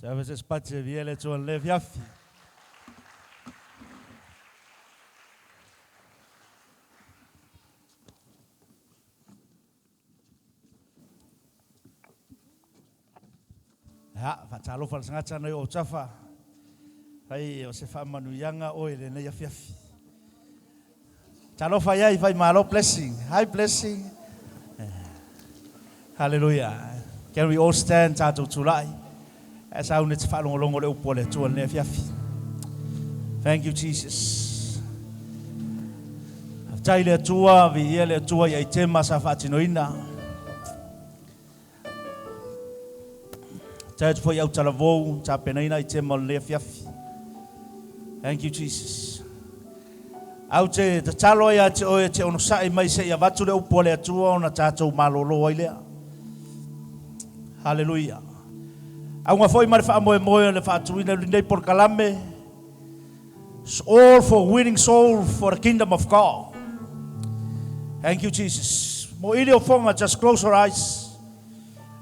Tsa se spatse via le tsoa le fiafi. Ha, whatalofa le sangata nei o tafa. Fai o se whaamanuianga o e le nei afiafi. Talofa iai fai malo blessing. Hi blessing. Hallelujah. Can we all stand tātou tūlai? As au ne te whaalongolongo le upo le tua le afiafi. Thank you, Jesus. Tai le atua, vi ia le atua i ai tema sa whaatinoina. Tai atu foi au talavou, tā penaina i tema o le afiafi. Thank you, Jesus. Au te tatalo ai a te oe te ono sa'i mai se ia vatu le upo le atua o na tātou malolo ai lea. Hallelujah. Au ngā foi mare wha moe moe o le whaatuina nei por kalame. It's all for winning soul for the kingdom of God. Thank you, Jesus. Mo ili o whonga, just close your eyes.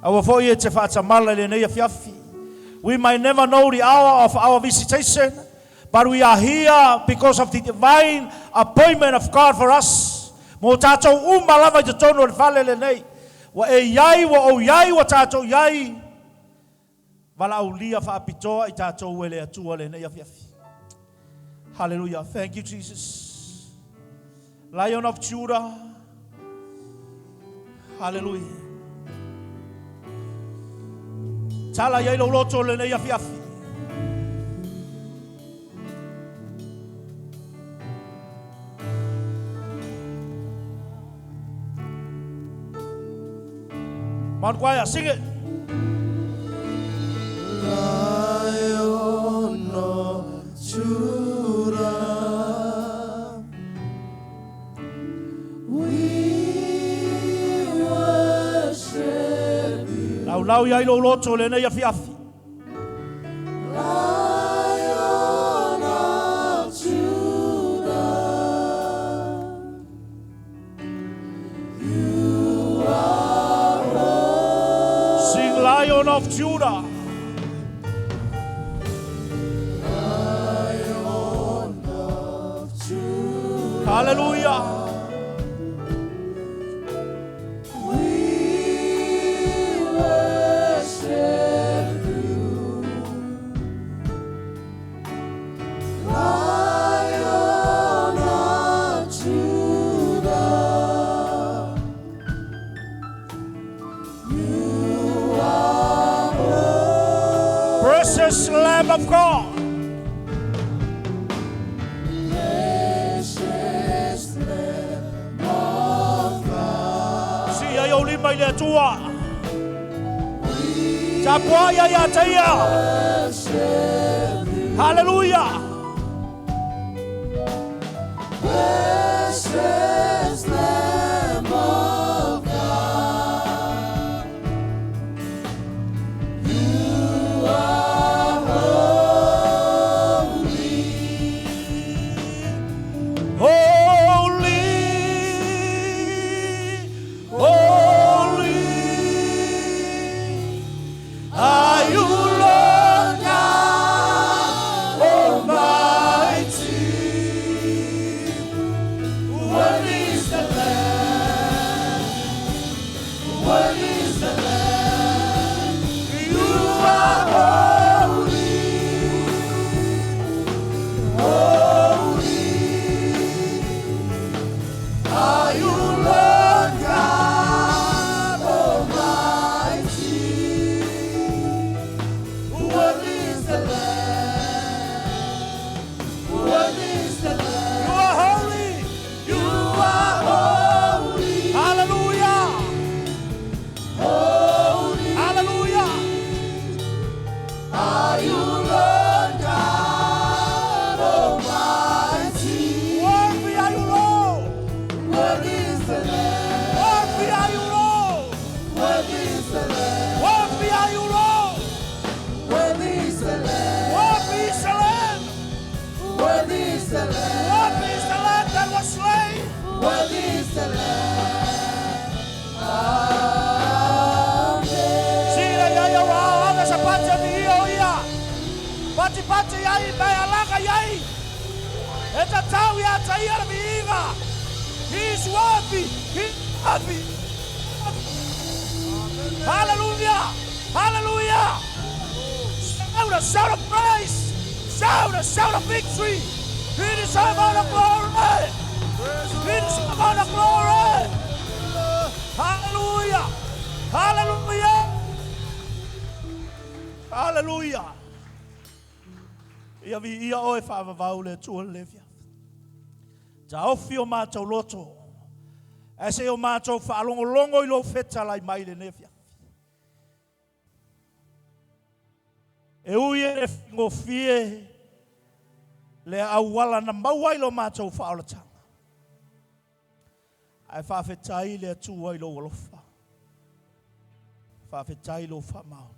Aua foi e te whaatamala le nei afiafi. We might never know the hour of our visitation, but we are here because of the divine appointment of God for us. Mo tātou uma lava i te tono o le whale le nei. Wa e iai, wa o iai, wa tātou iai. Wala au lia whaapitoa i tātou e le atua le nei afiafi. Hallelujah. Thank you, Jesus. Lion of Judah. Hallelujah. Tala iai lo loto le nei afiafi. Mount Choir, sing it. Lion of Judah, we worship you. Lau lau iai lo loto le nei afiafi. Lion of Judah, you are holy. Sing Lion of Judah. Lion of Judah. Hallelujah. We worship you. Lion of Judah, you are holy. Precious Lamb of God. Precious Lamb of God. Si ai o lima i le atua. Tapua ia ia teia. Worship you. Hallelujah. Precious Lamb of God, you are holy. Holy, holy are you, Lord God Almighty. Worthy is the Patipati ai ma e alaga i ai. E tatau ia te ia le viiga. He is worthy. He is worthy. Hallelujah. Hallelujah. Shout a shout of praise. Shout a shout of victory. He deserves all the glory. He deserves all the glory. Hallelujah. Hallelujah. Hallelujah. Ia viia oe faavavau le Atua i lenei afiafi. Taofi o matou loto, ae se i o matou faalogologo i lou fetalai mai lenei afiafi. E ui e le faigofie le auala na maua ai lo matou faaolataga, ae faafetai le Atua i lou alofa, faafetai i lou faamaoni.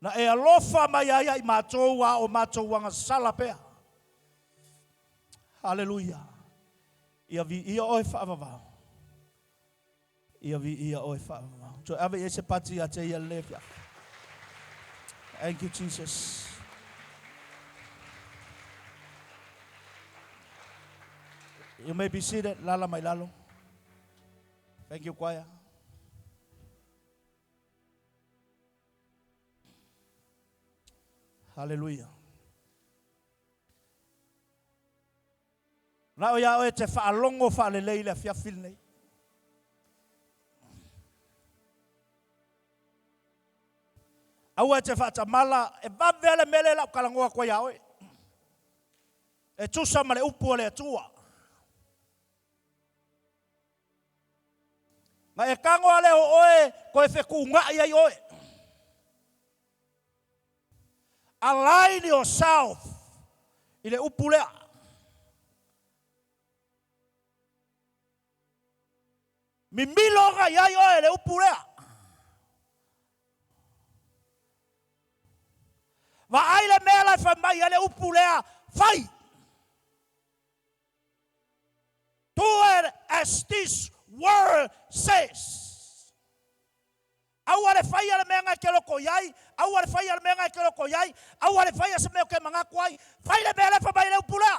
Na e alofa mai ai ia i matou a o matou agasala pea. Haleluia. Ia viia oe faavavau. Ia viia oe faavavau. Toe ave i ai se pati ia te ia lenei afiafi. Thank you, Jesus. You may be seated. Lala mai lalo. Thank you, choir. Haleluia. Nao ia oe te faalogo faalelei i le afiafi lenei. Aua e te faatamala, e vave lava le mea lea o le a ou talanoa atu ai ia oe. E tusa ma le upu a le Atua. Na e tago lava lea o oe toe fetuunai ai oe. Align yourself i le upu lea. Mimilo ona i ai oe i le upu lea. Vaai le mea la e fai mai ai le upu lea, fai. Do it as this word says. Aua le faia le mea na e te loko i ai, aua le faia le mea na e te loko i ai, aua le faia se mea o te manatu ai, fai le mea lea e fai mai ai le upu lea.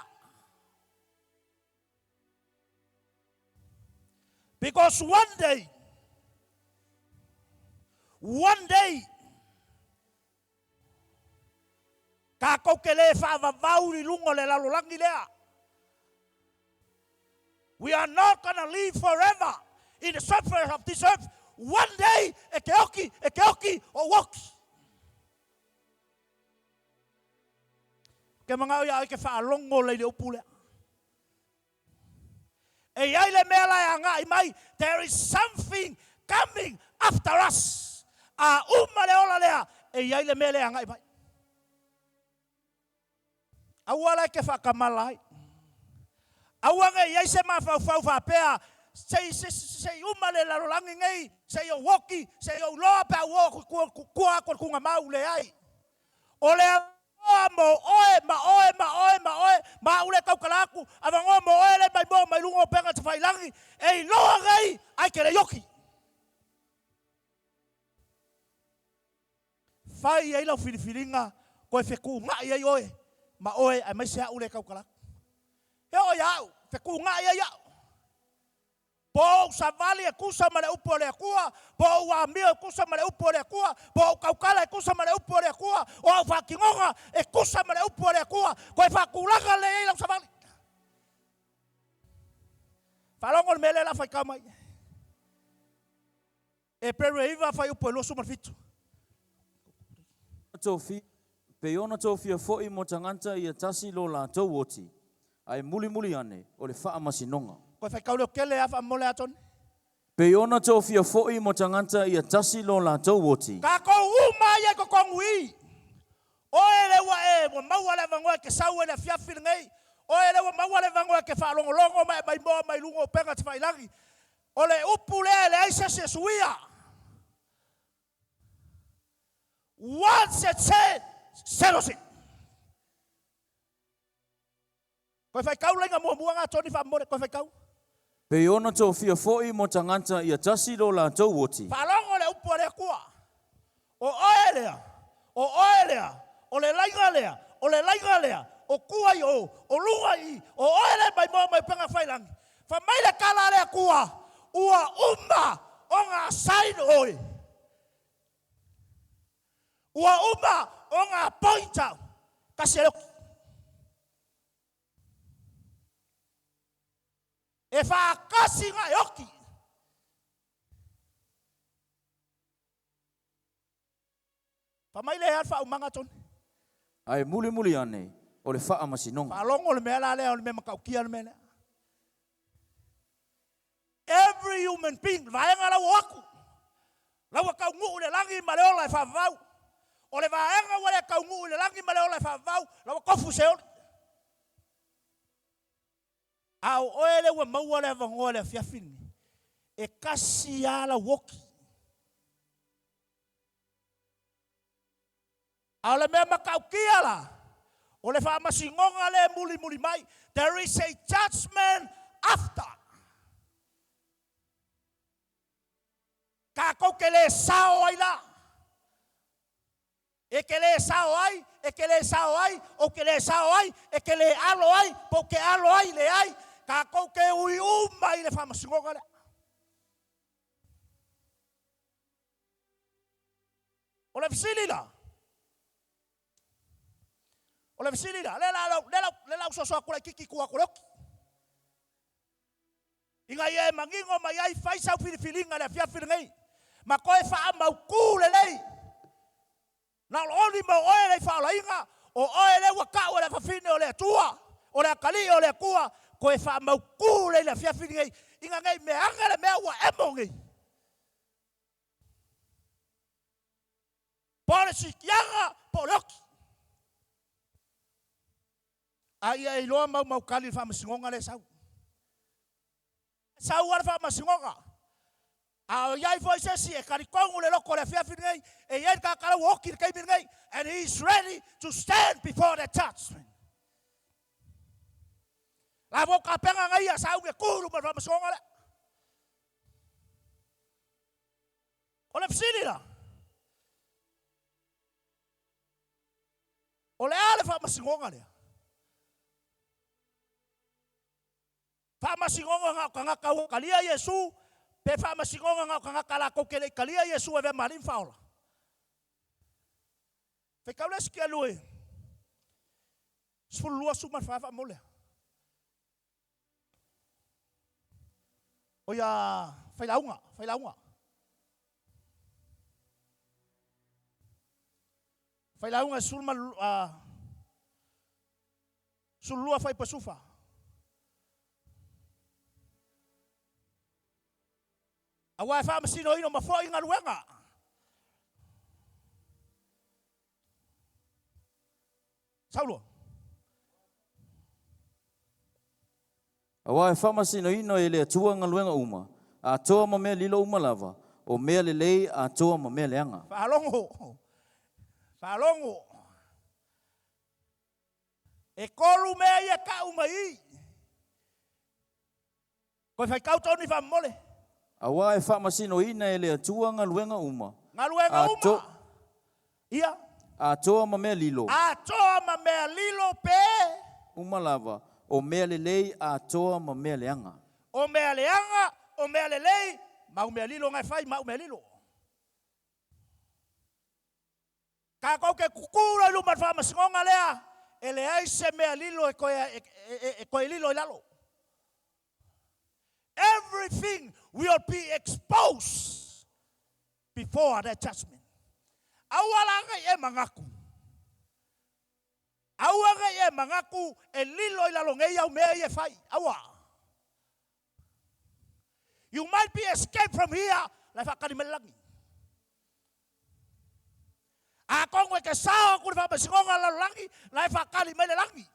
Because one day, one day, Tatou te le faavavau i luga o le lalolagi lea. We are not gonna live forever in the surface of this earth. One day, e te oki, e te oki, o oki. Ke manao ia oe ke faalogo lei le upu lea. E i ai le mea la e agai mai, there is something coming after us. A uma le ola lea, e i ai le mea lea e agai mai. Aua la e te faatamala ai. Aua ne i ai se mafaufau faapea, se i, se i uma le lalolagi nei, se i ou oki, se i ou loa pe a ou oo atu i tua, tua atu o le tuugamau, leai. O le avanoa mo oe, ma oe, ma oe, ma oe, ma au le tautala atu, avanoa mo oe le maimoa mai luga o upega tafailagi, e iloa nei ae te le ioki. Fai ai lau filifiliga, toe fetuunai ai oe ma oe aemaise au le tautala atu. E oo ia au, fetuunai ai au. Po o ou savali e tusa ma le upu a le Atua, po o ou amio e tusa ma le upu a le Atua, po o ou tautala e tusa ma le upu a le Atua, o au faatinoga e tusa ma le upu a le Atua, toe faatulaga lelei ai lau savali. Faalogo i le mea lea o le a faitau mai. Eperu e 9 fuaiupu e 27. Tofia, pei ona tofia foi mo tagata ia tasi lo latou oti, ae mulimuli ane o le faamasinoga. Koe faitau leo kele a faamole a Tony. Pei ona tofia foi mo tagata ia tasi lo latou oti. Tatou uma ia i totonu i. Oe lea ua e ua maua le avanoa e te sau ai i le afiafi lenei, oe lea ua maua le avanoa e te faalogologo ma e maimoa mai luga o upega tafailagi, O le upu lea e leai se isi e suia. Once it said, settles it. Koe faitau laina muamua nga Tony faamomole, koe faitau. Pei ona tofia foi mo tagata ia tasi lo latou oti. Faalogo le upu a le Atua. O oe lea, o oe lea, O le laiga lea, o le laiga lea, o tua i o, o luga i i, o oe le maimoa mai upega tafailagi. Fai mai le tala a le Atua, ua uma ona assign oe. Ua uma ona appoint au. Tasi e le oti. E faatasi na e oti. Fai mai lea le faaumaga Tony. Ae mulimuli ane o le faamasinoga. Faalogo le mea la lea o le mea matautia le mea lea. Every human being, vaega la ua o atu, la ua taunuu i le lagi ma le ola e faavavau. O le vaega ua le taunuu i le lagi ma le ola e faavavau, la ua tofu i Seoli. A o oe lea ua maua le avanoa i le afiafi lenei, e tasi lava lau oti. A o le mea matautia la, o le faamasinoga lea e mulimuli mai, there is a judgement after. Tatou te le sao ai la. E te le sao ai, e te le sao ai, ou te le sao ai, e te le alo ai, po ou te alo ai, leai, tatou te ui uma i le faamasinoga lea. O le fesili la, o le fesili la, lea la, lea la, lea la ou soso atu laitiiti i tua atu o le oti. Ina ia e manino mai ai, fai sau filifiliga i le afiafi lenei, ma toe faamautu lelei. Na o le oli mo oe le faaolaina, o oe lea ua tau e le afafine o le Atua, o le atalii o le Atua, toe faamautu lelei i le afiafi lenei, ina nei mea ane le mea ua emo nei. Po o le sikiaga, po o le oti. A ia e iloa maumaukali le faamasinoga lea e sau. E sau lava le faamasinoga. A o i ai foi se isi e talitonu i le loto o le afiafi lenei, e i ai le tagata la ua oti i le taimi lenei, and he is ready to stand before the judgment. La ua tapena na ia sauni e tu i luma o le faamasinoga lea. O le fesili la, o le a le faamasinoga lea? Faamasinoga na o tagata ua talia Iesu, pe faamasinoga na o tagata latou te le i talia Iesu e avea ma Alii ma Faaola? Faitau le isi kelu e 12 14 faamole. O ia failauga, failauga. Failauga 12 faipasufa. Aua e faamasinoina uma foi galuega. Saulo. Aua e faamasinoina e le Atua galuega uma, atoa ma mea lilo uma lava, o mea lelei atoa ma mea leaga. Faalogo. Faalogo. E tolu mea ia tau mai i. Koe faitau tonu i faamomole. Aua e faamasinoina e le Atua galuega uma. Galuega uma. Ia. Atoa ma mea lilo. Atoa ma mea lilo pe. Uma lava, o mea lelei atoa ma mea leaga. O mea leaga, o mea lelei, ma au mea lilo na e fai ma au mea lilo. Tatou te tutu loa i luma o le faamasinoga lea, e leai se mea lilo e toe, e, e, e toe lilo i lalo. Everything will be exposed before that judgment. Aua la nei e manatu. Aua nei e manatu e lilo i lalo nei au mea ia e fai. Aua. You might be escaped from here, la e faatali mai le lagi. Atonu e te sao atu i le faamasinoga a le lalolagi, la e faatali mai le lagi.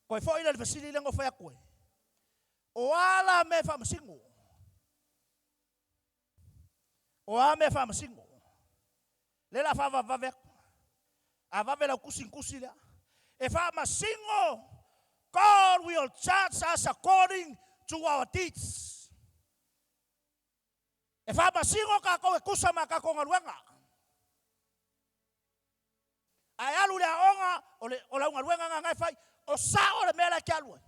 Koe foi lea i le fesili lea na ou fai atu ai. O a la mea e faamasino? O a mea e faamasino? Lea o le a faavavevave atu. A vave lau tusi na tusi lea. E faamasino, God will judge us according to our deeds. E faamasino tatou e tusa ma a tatou galuega. A e alu i le aoga, o, le, o lau galuega lena e fai, o sao le mea la e te alu ai.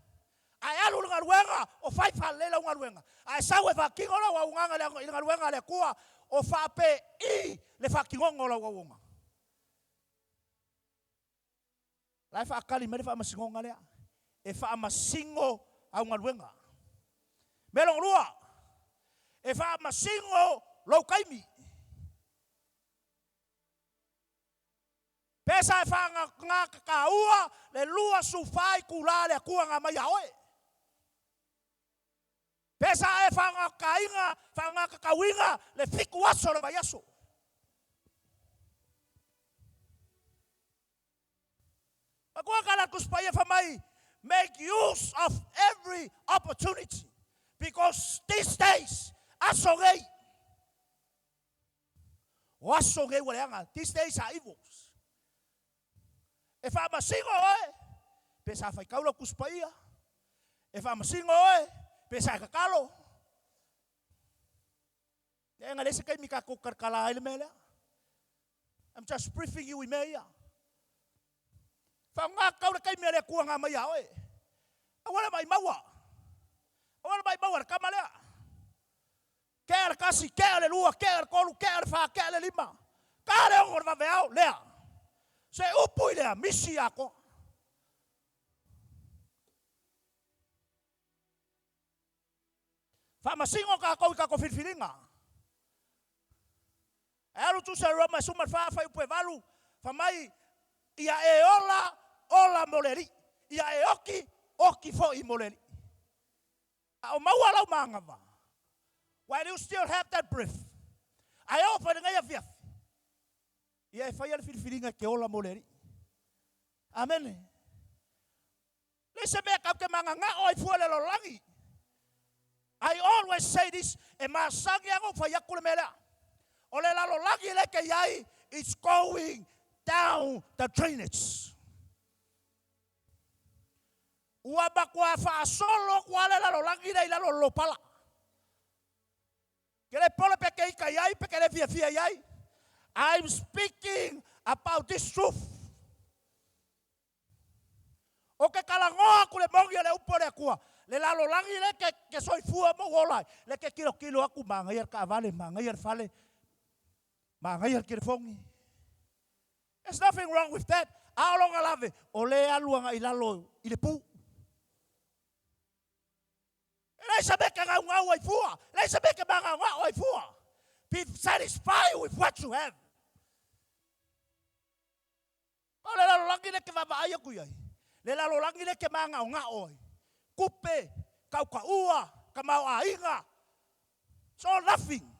A e alu i le galuega, o fai faalelei lau galuega. A e sau e faatino lau auaunaga i le galuega a le Atua, o faapei le faatinoga o lau auaunaga. La e faatali mai le faamasinoga lea. E faamasino au galuega. Mea lona lua, e faamasino lou taimi. Pe sa e faagataua le 24 itula a le Atua na aumai ia oe. Pe sa e faagataina, faagatatauina le 7 aso o le vaiaso. Matua ka la Tusi Paia fai mai, make use of every opportunity because these days, aso nei, o aso nei ua leaga, these days are evils. E faamasino oe, pe sa faitau lau Tusi Paia, e faamasino oe, pe sa e tatalo. Leaga leai se taimi tatou talatala ai le mea lea. I'm just briefing you i mea ia. Faaaoga tatau le taimi a le Atua na aumai ia oe. Aua le maimau. Aua le maimau le tama lea. Tea le 1, tea le 2, tea le 3, tea le 4, tea le 5. Ta le 6 o le vaveao, lea. Se upu i lea, misi atoa. Faamasino tatou i tatou filifiliga. E alu tusa i Roma e 14 fuaiupu e 8, fai mai, Ia e ola, ola mo le Alii. Ia e oti, oti foi mo le Alii. A o maua lau manava, while you still have that breath, a e oo foi i lenei afiafi, ia e faia le filifiliga e te ola mo le Alii. Amene. Leai se mea tatou te magagao ai fua i le lalolagi. I always say this, e masani lava ona ou fai atu le mea lea. O le lalolagi lea e te i ai, it's going down the drainage. Ua matua faasolo atu lava le lalolagi lea i lalo o le lopala. Ke le pole pe te ita i ai, pe te le fiafia i ai. I'm speaking about this truth. O ke talanoa aku le moni o le upu a le Atua, le lalolagi lea ke, ke soifua ma ua ola ai, lea ke tilotilo atu, manaia le taavale, manaia le fale, manaia le telefoni. There's nothing wrong with that. A o lona lave, o lea e alu agai i lalo i le pu. E leai se mea e te gaugau ai fua, e leai se mea e te magaogao ai fua. Be satisfied with what you have. O le lalolagi lea e te vaavaai atu i ai, le lalolagi lea e te magaogao ai, tupe, tautaua, tamaoaiga, it's all nothing.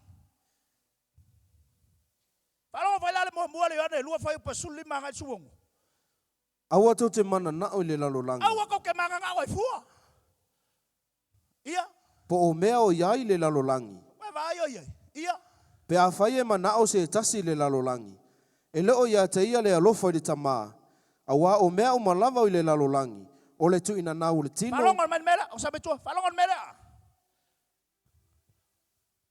Faalogo mai la le muamua le Ioane 2 fuaiupu 15 agai i le 16. Aua tou te mananao i le lalolagi. Aua tou te mananao ai fua. Ia. Po o mea o i ai le lalolagi. Ua e vaai o i ai. Ia. Pe afai e manao se tasi i le lalolagi, e le o ia te ia le alofa i le Tamā, auā o mea uma lava o i le lalolagi, o le tuuinanau o le tino, Faalogo mai le mea lea, o Sametua, faalogo le mea lea.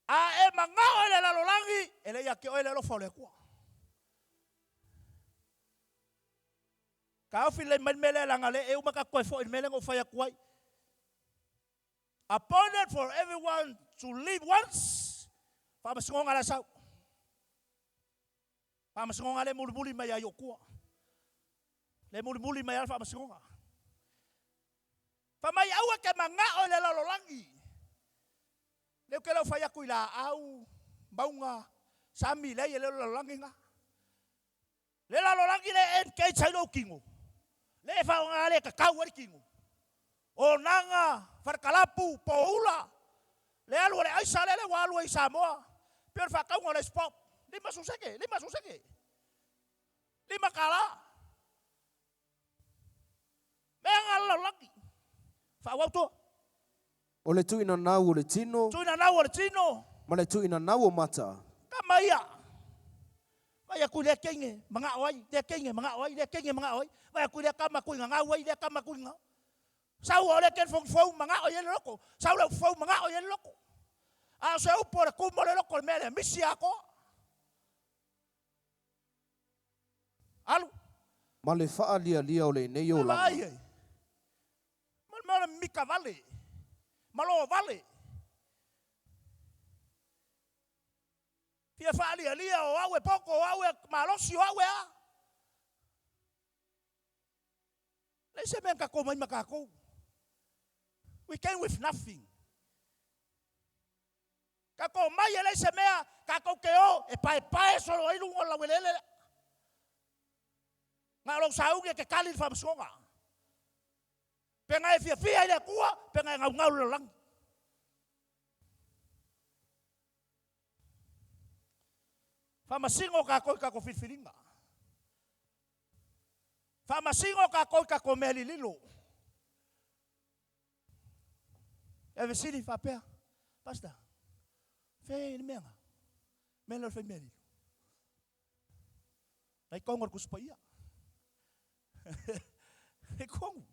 A e manao i le lalolagi, e le ia te oe le alofa o le Atua. Taofi lelei mai le mea lea leaga lea e uma tatou toe foi i le mea lea na ou fai atu ai. Appointed for everyone to live once. Faamasinoga la e sau. Faamasinoga lea e mulimuli mai ia Iotua. Lea e mulimuli mai lava le faamasinoga. Fai mai aua e te manao i le lalolagi. Lea ou te le o fai atu i laau, mauga, sami, leai e le o le lalolagi lena. Le lalolagi le e engage ai lou tino, le e faaaoga le tatau ai le tino. O naga, falekalapu, poula, le alu a le aisa lele ua alu ai i Samoa, pei o le faatauga o le ice pop, 50 seke, 50 seke, $5. Mea na le lalolagi. Faaauau tua. O le tuuinanau o le tino. Tuuinanau o le tino. Ma le tuuinanau o mata. Tama ia. Vai atu i lea teine, manao ai, lea teine, manao ai, lea teine, manao ai. Vai atu i lea tama, tuuinanau ai, lea tama, tuuinanau. Sau o lea telefoni fou, manao i ai le loto. Sau le upu fou, manao i ai le loto. A o se upu o le kumu o le loko o le mea lea, misi atoa. Alu. Ma le faalialia o lenei olaga. Vaai ai. Ma le mea o le mika vale. Ma lo vale. Fia faalialia o au e poto, o au e malosi, o au e a. Leai se mea na tatou omai ma tatou. We came with nothing. Tatou omai e leai se mea, tatou te o e paepae solo ai luga o le laueleele lea. Na o lou sauni e te tali i le faamasinoga. Pe na e fiafia i le Atua, pe na e naunau i le lalolagi. Faamasino tatou i tatou filifiliga. Faamasino tatou i tatou mea lililo. E fesili faapea, Pastor, fe le mea na? Mea lea o le fai mea lilo. Na i tonu o le Tusi Paia. I tonu.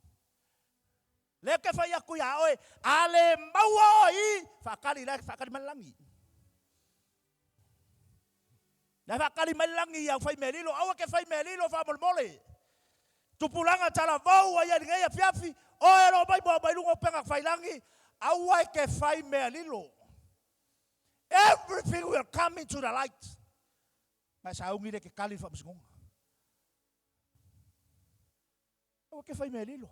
Lea ke fai atu ia oe, a le maua oe i, faakali la, faakali mai le lagi. La faakali mai le lagi i au fai mea lilo, aua ke fai mea lilo faamolemole. Tupulaga talavou ai ai lenei afiafi, oe o lo o mai mua mai luga o upega tafailagi, aua e te fai mea lilo. Everything will come into the light. Ma e sauni le ke tali i le faamasinoga. Aua ke fai mea lilo.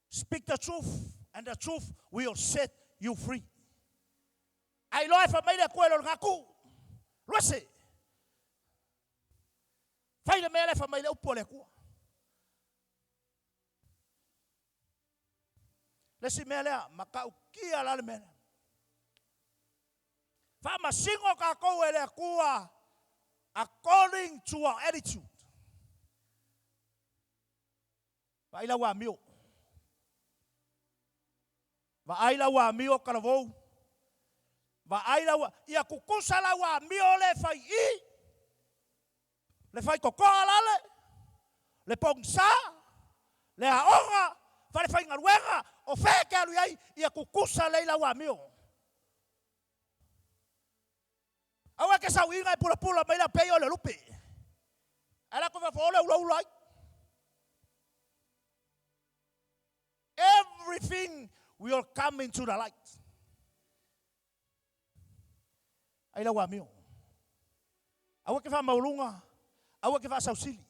Speak the truth and the truth will set you free. Ai loa e fai mai le Atua e le o lena tuu. Luese. Fai le mea lea e fai mai le upu a le Atua. Le isi mea lea, matautia la le mea lea. Faamasino tatou e le Atua according to our attitude. Vaai lau amio. Vaai lau amio talavou. Vaai lau, ia tutusa lau amio le fai i, le fai totoa lale, le pogisa, le aoga, falefaigaluega, o fea e te alu i ai, ia tutusa lelei lau amio. Aua e te sauiga e pulapula mai la pei o le lupe. Ae latou faafofoga le ulaula ai. Everything will come into the light. Ai lau amio. Aua ke faamaualuga, aua ke faasausili,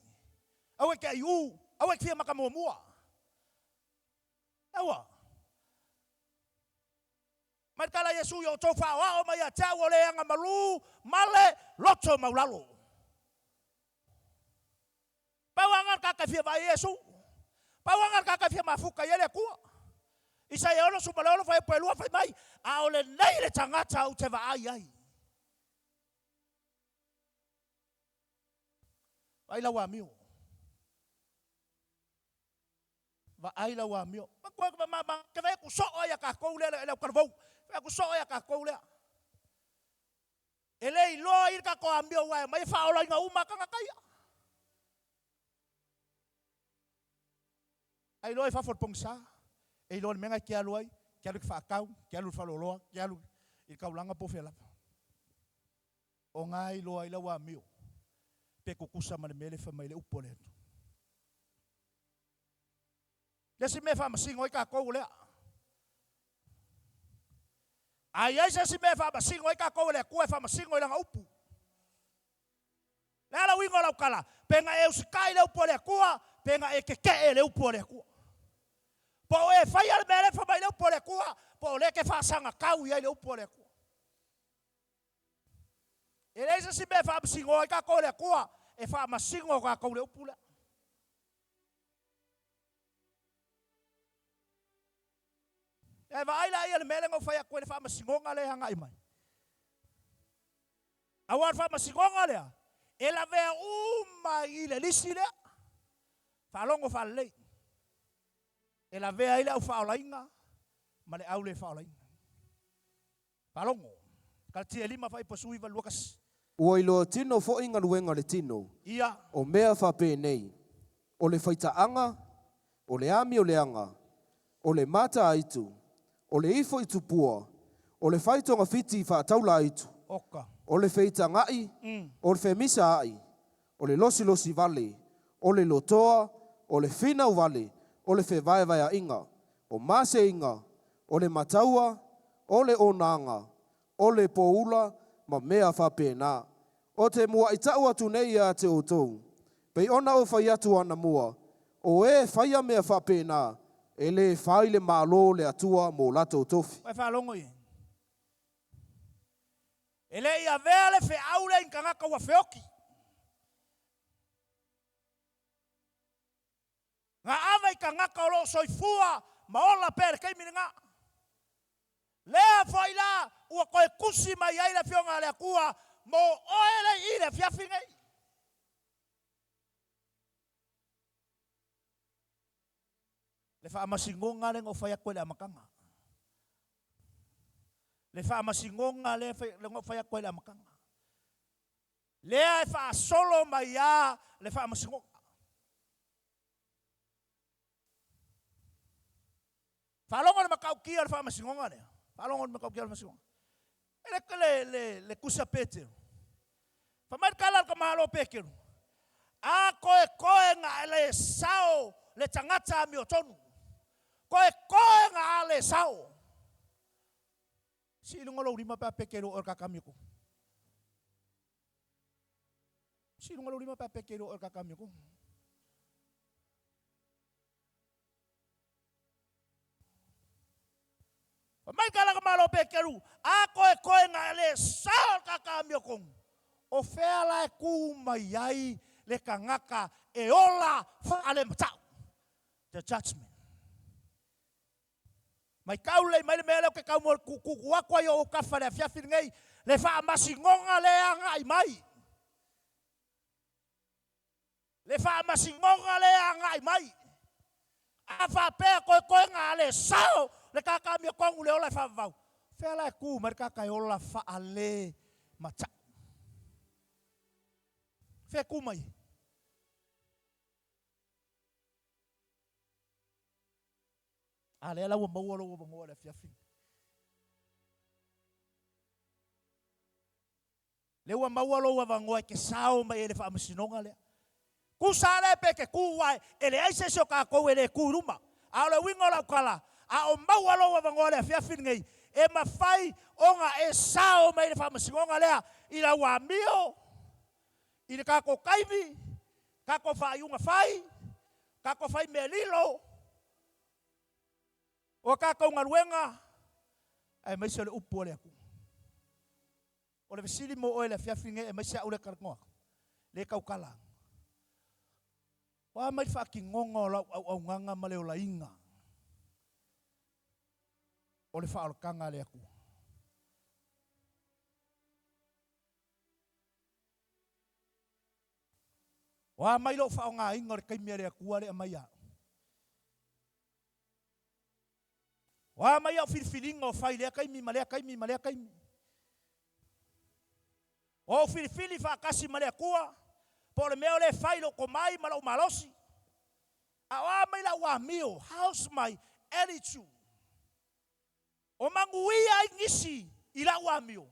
aua ke aiu, aua ke fia maka muamua. Aua. Mai tala Iesu i o outou faaoao mai ia te au o le aga malu ma le loto maulalo. Pau aga le tagata e fia vaai i Iesu. Pau aga le tagata e fia mafuta i ai le Atua. Isaia 66 fuaiupu e 2 fai mai, A o lenei le tagata ou te vaai ai. Vaai lau amio. Vaai lau amio. Ma, ma, ma, te fai atu soo ai ia tatou lea le autalavou. Fai atu soo ai ia tatou lea. E le iloa ai le tatou amio aua e aumai e faaolaina uma tagata ia. Ai iloa i fafo o le pogisa, e iloa i le mea na e te alu ai, te alu i le faatau, te alu i le faleoloa, te alu i le taulaga po o fea lava. O na e iloa ai lau amio pe tutusa ma le mea lea e fai mai ai le upu a le Atua. Le isi mea e faamasino ai tatou o lea. A i ai se isi mea e faamasino ai tatou e le Atua e faamasino i Lana upu. Le a le uiga o lau tala? Pe na e usitai i le upu a le Atua, pe na e tetee i le upu a le Atua. Po o e faia le mea lea e fai mai le upu a le Atua, po o lea e te faasagatau i ai le upu a le Atua. E leai se isi mea e faamasino ai tatou e le Atua, e faamasino tatou i le upu lea. E vaai laia i le mea lea na ou fai atu ai le faamasinoga lea e agai mai. Aua o le faamasinoga lea, e lavea uma i le lisi lea. Faalogo faalelei. E lavea ai le au faaolaina ma le au le faaolaina. Faalogo. Kalatia e 5 fuaiupu 19 21. Ua iloa tino foi galuega a le tino, Ia. o mea faapenei, o le faitaaga, o le amioleaga, o le mataaitu, o le ifo i tupua, O le fai togafiti faataulaitu. Oka. O le feitaga'i, o le femisaa'i, o le losilosi vale, o le lotoa, o le finau vale, o le fevaevaea'iga, o maseiga, o le mataua, o le onaga, o le poula ma mea faapena. O te mua'i ta'u atu nei iā te outou, pei ona ou fai atu anamua, o e faia mea faapena, e lē fai le Malo o le Atua mo latou tofi. Ua e faalogo i ai? E le i avea le feau lea i ni tagata ua feoti. Na ave i tagata o lo o soifua ma ola pea i le taimi lena. Lea foi la ua toe tusi mai ai le Afioga a le Atua mo oe le i i le afiafi nei. Le faamasinoga lea na ou fai atu ai i le amataga. Le faamasinoga lea na ou fai atu ai i le amataga. Lea e faasolo mai lava le faamasinoga. Faalogo i le matautia o le faamasinoga lea. Faalogo i le matautia o le faamasinoga. E le, le, le, le tusi a Peteru. Fai mai le tala a le tamaloa Peteru, A koekoe na e le sao le tagata amiotonu. Koekoe na a le sao. Sii i luga lou lima pe a peke i lou oe o le kaka amiotonu. Sii i luga lou lima pe a peke i lou oe o le kaka amiotonu. Fai mai ka laka malo Pekeru, a koekoe na le sao le kaka amiotonu. O fea la e ku mai ai le tagata e ola faalemata'u? The judgment. Mai tau lelei mai le mea lea ou te tau mo tuutuu atu ai i ou autafa i le afiafi lenei, le faamasinoga lea e agai mai. Le faamasinoga lea e agai mai. A faapea koekoega a le sao le tata amiotonu le ola e faavavau, fea la e tu mai le tata e ola faale mata'u? Fea e tu mai ai? A lea la ua maua lou avanoa i le afiafi. Lea ua maua lou avanoa e te sao mai ai i le faamasinoga lea. Tusa lea pe te tu ae, e leai se isi o tatou e le tu i luma. A o le uiga o lau tala, a o maua lou avanoa i le afiafi lenei, e mafai ona e sao mai i le faamasinoga lea i lau amio, i le tatou taimi, tatou faaiuga fai, tatou fai mea lilo, o a tatou galuega, aemaise o le upu a le Atua. O le fesili mo oe i le afiafi lenei aemaise au lea e talanoa atu, le tautala. O a mai le faatinoga o lau auaunaga ma le olaina o le faaolataga a le Atua? O a mai lou faaaogaina o le taimi a le Atua lea e aumai ia au? O a mai au filifiliga o fai i lea taimi ma lea taimi ma lea taimi? O ou filifili faatasi ma le Atua, po o le mea o lea e fai i lou tomai ma lou malosi? A o a mai lau amio, how's my attitude? O manuia ai nisi i lau amio,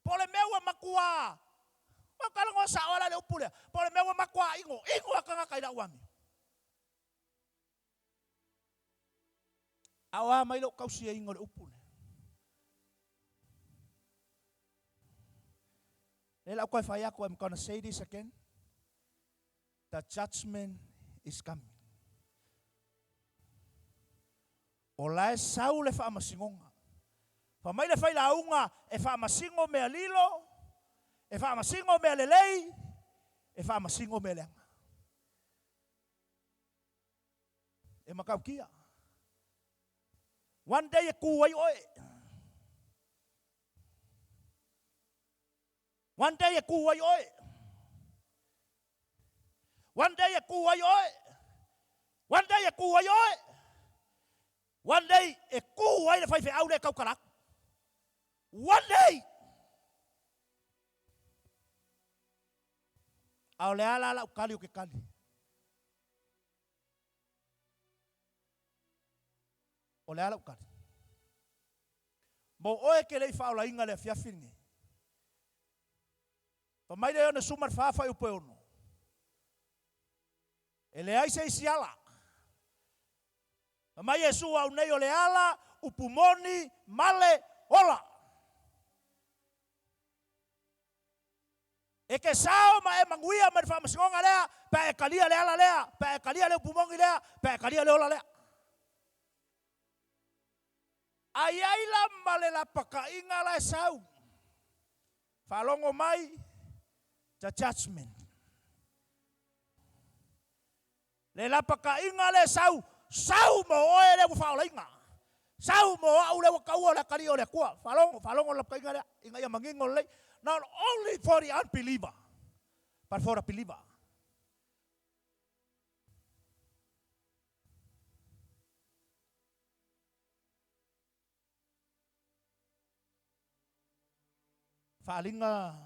po o le mea ua matuā, ua talanoa sao lava la i le upu lea, po o le mea ua matuā inoino lava tagata i lau amio. A o a mai lou tausiaina o le upu lea? Lea la ou toe fai atu, I'm gonna say this again, the judgment is coming. O la e sau le faamasinoga. Fai mai le failauga e faamasino mea lilo, e faamasino mea lelei, e faamasino mea leaga. E matautia. One day e ku ai oe. One day e ku ai oe. One day e ku ai oe. One day e ku ai oe. One day e ku ai le faifeau lea e tautala atu. One day! A o le a la lau tali ou te tali? O le a lau tali? Mo oe ke lei whaolainga le afiafi lenei. Fa mai le ona suma le whawhai upo e ono. E le ai se isi ala. Fa mai Iesu au nei o le ala, upu moni, male, ola. E ke sao ma e manuia ma le whaamasingonga lea, pa e kalia le ala lea, pa e kalia le upu moni lea, pa e kalia le ola lea. Ai ai la ma le lapakainga la e sau. Whalongo mai, the judgment. Le lapakainga le sau, sau mo oe le ua whaolainga. Sau mo au le ua kaua le akali o le akua. Whalongo, whalongo lapakainga lea. Inga ia mangingo lei. Not only for the unbeliever, but for the believer. Whaalinga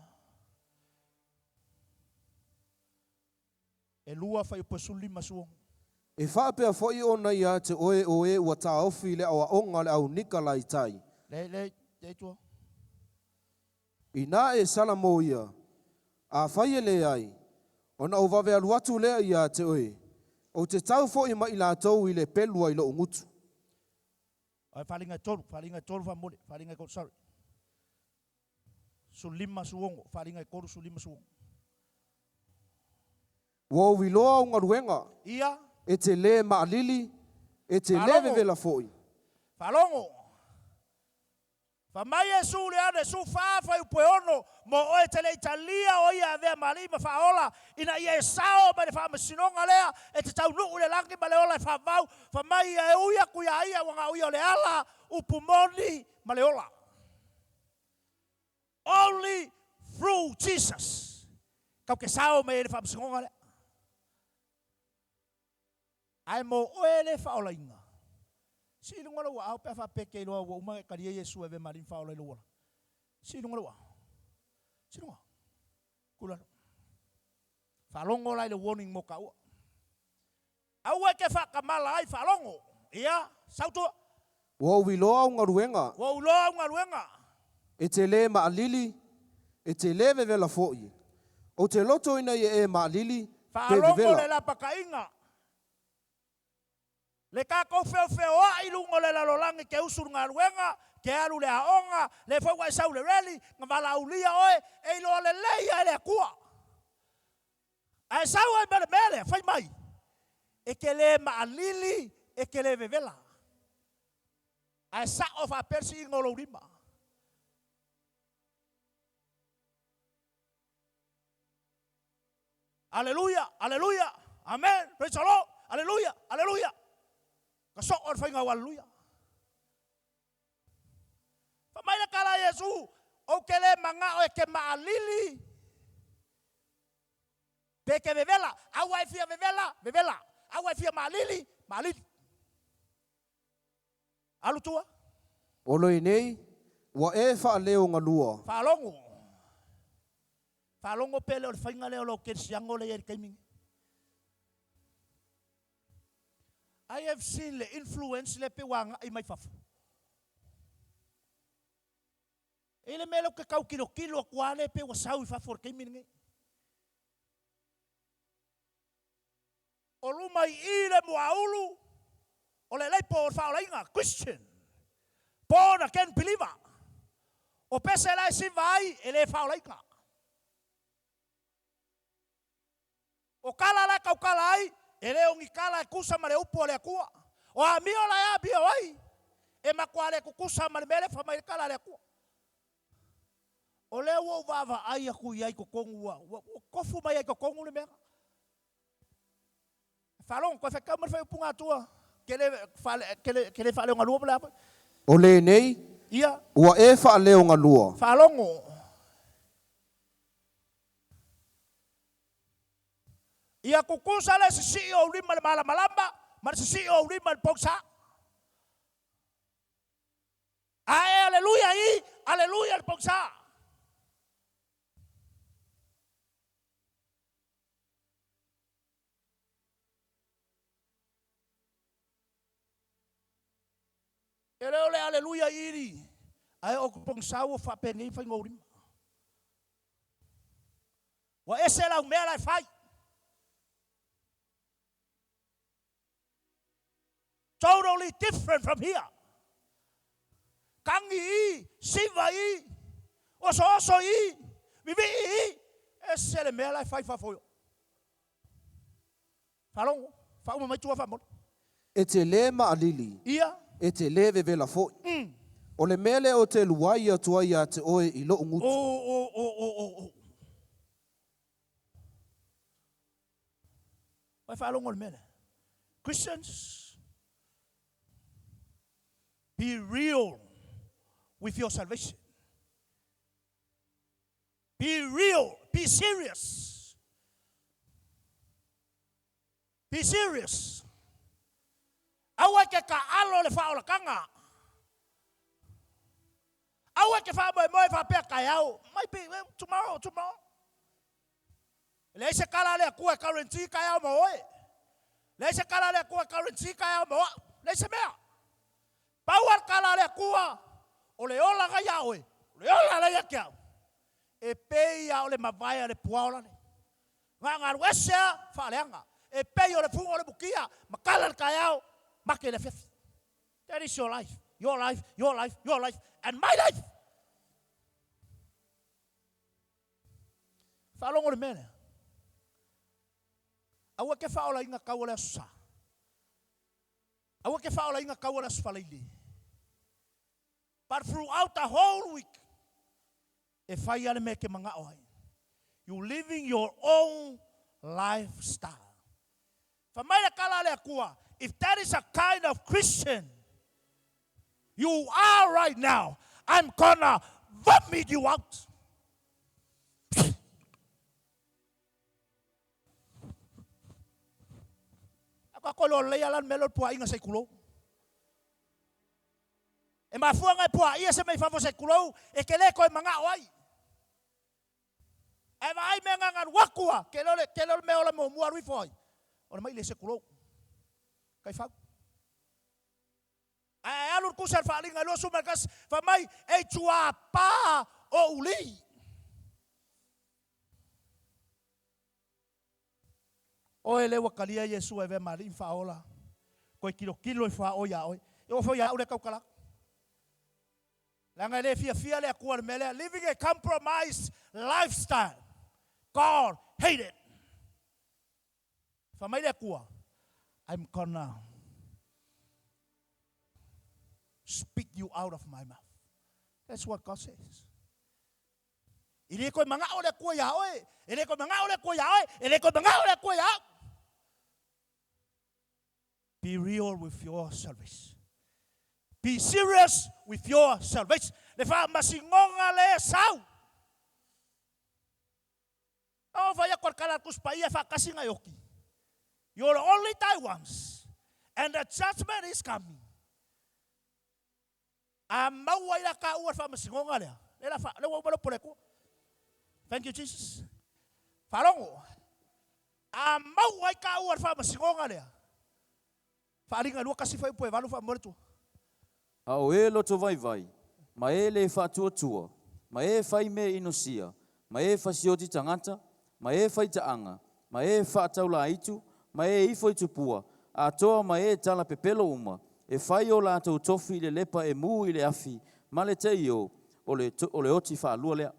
e lua whai upo lima suongo. E whaapea foi ona ia te oe o e ua tāofi le awa onga le au nika lai tai. Le, le, le tua. I nā e sala mō ia, a whai e le ai, ona o vave alu atu lea ia te oe, o te tau foi mai lātou i le pelua i lo ngutu. Ai whaalinga e tolu whamole, whaalinga e tolu, sorry. Sulima suongo, whaalinga e kolu, sulima suongo. Ua o wiloa o ngaruenga, Ia. E te le maalili, e te le vevela foi. Whalongo. Fa mai e su le ane su wha whai upo e ono, mo oe te le Italia o ia avea mali ma whaola, ina ia e sao mai le whaamasinonga lea, e te tau nuu le langi ma le ola e whavau, fa mai ia e uia kuia ia wanga uia o le ala, upu moni ma le ola. Only through Jesus. Kau ke sao mai e le whaamasinonga lea. Ai mo oe le whaolainga. Si lunga lo au pe fa peke lo ua uma kali Yesu e ve marin whaola lo wala. Si lunga lo au. Si lunga. Kula lo. Whalongo lai le warning mo ka ua. Aua ke whakamala ai whalongo. Ia, sautua. Ua uiloa au ngaruenga. Ua uiloa au ngaruenga. E te le maalili, e te le vevela foi. O te loto ina ia e maalili, pe Whalongo vevela. le lapakainga. Le kākou wheo wheo a i lungo le lalolangi ke usuru ngā ruenga, ke alu le aonga, le whaua e sau le reli, ngā wala ulia oe, e iloa le leia e le akua. A e sau ai mele mele, whai mai. E ke le maalili, e ke le vevela. A e sao wha persi i ngolo rima. Aleluia, aleluia, amen, praise the Lord, aleluia, aleluia. Ka so o whainga o aleluia. Fa mai le kala Yesu, o ke le manga o e ke maalili. Pe ke vevela, aua e fia vevela, vevela. Aua e fia maalili, maalili. Alu tua. O loi nei, ua e whaaleo ngā lua. Whaalongo. Whaalongo pele o le whainga leo lo ke siango le e le kaimingi. I have seen le influence le pe wanga i mai fafu. E le mele ke kau kilo kilo kua le pe wa sau i fafu o le kaimingi. O luma i i le muaulu, o le leipo o le whaolainga, Christian, born again believer. O pese lai si vai e le whaolainga. O kala lai kau kala ai, e le ongi kala e kusa ma le upu o le akua. O a mio lai a bio ai, e makua le kukusa ma le mele wha mai le kala le akua. O le ua uwawa ai aku i ai kokongu ua, ua kofu mai ai kokongu le mea. Whalongo, koe whakau mai whai upunga atua. Ke le ke le whaleo ngalua pala apa. O le nei, Ia. ua e whaleo ngalua. Whalongo. Ia kukusa le sisi o ulima le malamalama, ma le sisi o ulima le pongsa. Ae, aleluia i, aleluia le pongsa. E leo le aleluia iri, Ae o pogisa ua faapenei faiga o lima. Ua ese lau mea la e fai. Totally different from here. Kagi i, siva i, osooso i, vivii i, ese le mea la e fai fafo i o. Faalogo, faauma mai tua faamoli. E te lē maalili. Ia. E te lē vevela foʻi. O le mea lea ou te luai atu ai iā te oe i loʻu gutu. O, o, o, o, o, o. Ua e faalogo i le mea lea? Christians, be real with your salvation. Be real, be serious. Be serious. Aua e ke taalo le faaolataga. Aua e ke faamoemoe faapea taeao. Might be tomorrow, tomorrow. E leai se tala a le Atua e guarantee taeao mo oe. Leai se tala a le Atua e guarantee taeao mo au. Leai se mea. Pau lava le tala a le Atua, o le olaga iā oe, o le ola la ia te au. E pei lava o le mavae a le puaoa lale. Gagalu ese a faaleaga. E pei o le fuga o le mutia, matala i le taeao, mate i le afiafi. That is your life, your life, your life, your life, and my life. Faalogo i le mea lea. Aua ke faaolaina tau o le Aso Sa. Aua ke faaolaina tau o le Aso Faraile. But throughout the whole week, e fai lava le mea e te manao ai. You living your own lifestyle. Fai mai le tala a le Atua, if that is a kind of Christian you are right now, I'm gonna vomit you out. Ako ako lo lei ala mea lea o le puaaiga se i tulou. E mafua ona e puaaia se mea i fafo se i tulou, e te le toe manao ai. Ae vaai mea na alu atu a, tele o le, tele o le mea ola muamua alu ifo ai, o le mai le se tulou. Taifau. Ae ae alu le tusi a le Faaaliga 21, fai mai, E tuapā o uli. Oe lea ua talia Iesu e avea ma Alii ma Faaola, toe tilotilo ifo lava oe ia oe. E oo foi ia au lea tautala atu. Leaga e le fiafia le Atua i le mea lea, living a compromised lifestyle. God hate it. Fai mai le Atua, I'm gonna spit you out of my mouth. That's what God says. E le toe manao le Atua iā oe, e le toe manao le Atua iā oe, e le toe manao le Atua iā au. Be real with your salvation. Be serious with your salvation. Le faamasinoga lea e sau. A o fai atu a le tala a le Tusi Paia e faatasi na e oti. You'll only die once and the judgment is coming. A maua ai la taua le faamasinoga lea, lea la lea ua uma le upu a le Atua. Thank you Jesus. Faalogo. A maua ai taua le faamasinoga lea, Faaaliga 21 fuaiupu e 8 faamoe le tua. A o e loto vaivai, ma e le faatuatua, ma e fai mea inosia, ma e fasioti tagata, ma e fai taaga, ma e faataulaaitu, ma e ifo i tupua, atoa ma e tala pepelo uma, e fai o latou tofi i le lepa e mu i le afi ma le teio, o le, o le oti faalua lea.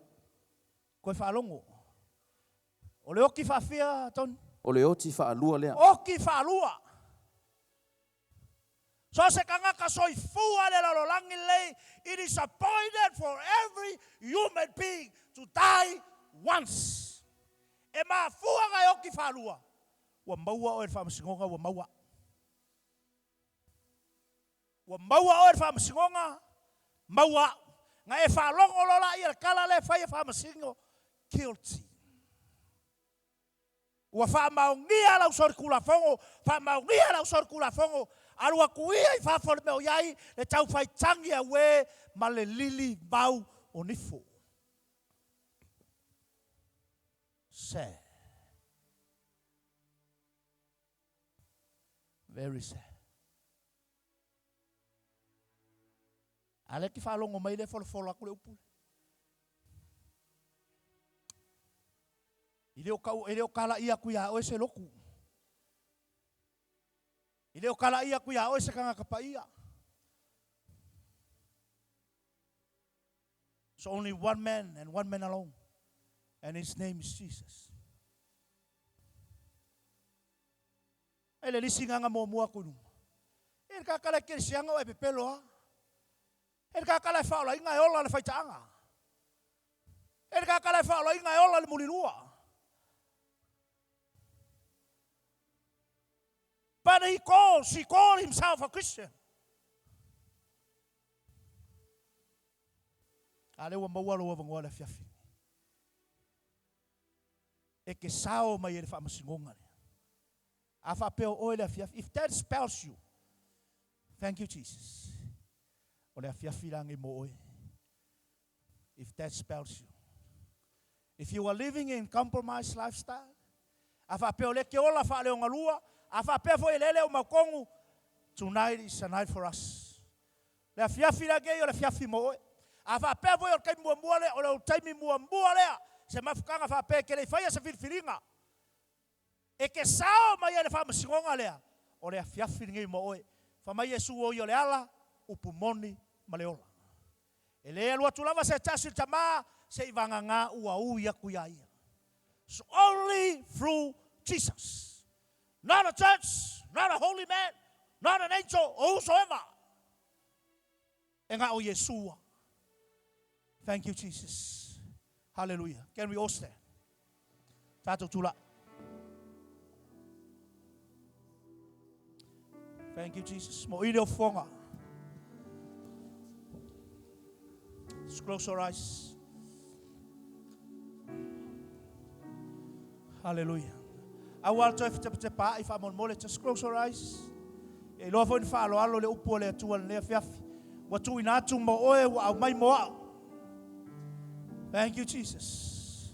Koe faalogo. O le oki faafia, Tony? O le oti faalua lea. Oki faalua. So se tagata soifua le lalolagi lenei, it is appointed for every human being to die once. E mafua ona e oki faalua, ua maua oe i le faamasinoga ua maua. Ua maua oe i le faamasinoga, maua au. Na e faalogo loa laia i le tala lea e fai e faamasino, guilty. Ua faamaonia lau solitulafono, faamaonia lau solitulafono, alu atu ia i fafo i le mea o i ai le taufaitagi auē ma le lili mau o nifo. Sad. Very sad. A lea e te faalogo mai lea e folafolo atu le upu lea. E le o tau, e le o talaia atu ia oe se lotu. E le o talaia atu ia oe se tagata paia. It's only one man and one man alone. And his name is Jesus. E le lisi nganga muamua atu i luma. E le kakala e kerisiana o e pepelo a. E le kakala e faaolaina e ola le faitaaga. E le kakala e faaolaina e ola le mulilua. But he calls, he called himself a Christian. A lea ua maua lou avanoa le afiafi. E te sao mai e le faamasinoga lea. A faapea o oe le afiafi, if that spells you, thank you Jesus. O le afiafi la nei mo oe. If that spells you. If you are living in compromised lifestyle, a faapea o lea ke ola faaleogalua, a faapea foi e lele o mautonu, tonight is a night for us. Le afiafi la nei o le afiafi mo oe. A faapea foi o le taimi muamua lea, o le taimi muamua lea, se mafutaga faapea e te le i faia se filifiliga, E te sao mai ai le faamasinoga lea, o le afiafi lenei mo oe. Fai mai Iesu o ia o le ala, upu moni ma le ola. E le alu atu lava se tasi i le Tama se i vagana ua ui atu iā ia. It's only through Jesus. Not a church, not a holy man, not an angel or whosoever. E na o Iesu. Thank you, Jesus. Hallelujah. Can we all stand? Tatou tulai. Thank you, Jesus. Mo ile o fonga. Just close our eyes. Hallelujah. Aua le toe fetepatepa ai faamolemole. Just close your eyes. E iloa foi ni faaaloalo le upu a le Atua i lenei afiafi. Ua tuuina atu mo oe, ua aumai mo au. Thank you, Jesus.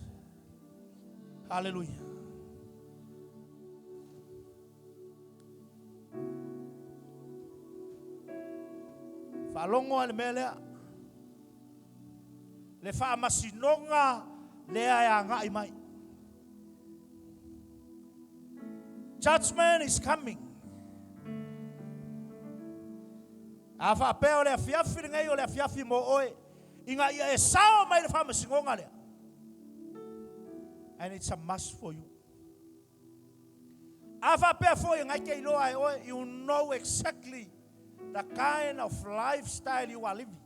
Hallelujah. Faalogo a le mea lea. Le faamasinoga lea e agai mai. Judgment is coming. A faapea o le afiafi lenei o le afiafi mo oe, ina ia e sao mai le faamasinoga lea. And it's a must for you. A faapea foi ngai te iloa e oe, you know exactly the kind of lifestyle you are living.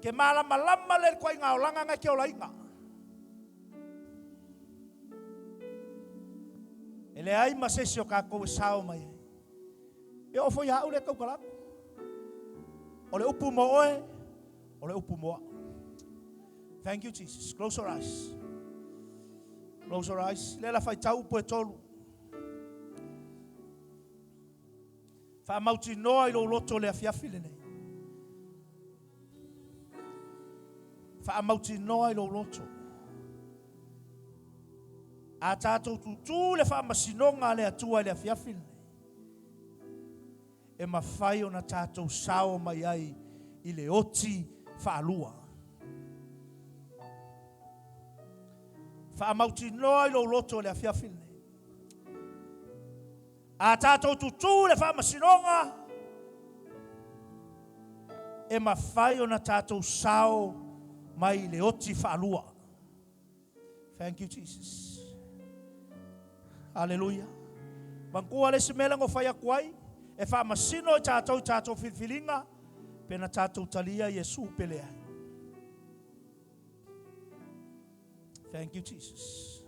Ke malamalama le koa i ngā olanga ngai ke olaina. E le ai ma sesi o kākou e sao mai ai. E o foi au le taukalaku. O le upu mo oe, o le upu mo au. Thank you, Jesus. Close your eyes. Close your eyes. Le la whaitau upu e tolu. Whaamautinoa i lou loto le afiafi lenei. Whaamautinoa i lou loto. A tātou tūtū le whaamasinoga a le Atua i le afiafi lenei. E mafai ona tātou sao mai ai i le oti whaalua. Whaamautinoa i lou loto le afiafi lenei. A tātou tutū le faamasinoga, e mafai ona tātou sao mai i le oti faalua. Thank you, Jesus. Hallelujah. Manatua le isi mea lea na ou fai atu ai, e faamasino i tātou i tātou filifiliga, pe na tātou talia Iesu pe leai. Thank you, Jesus.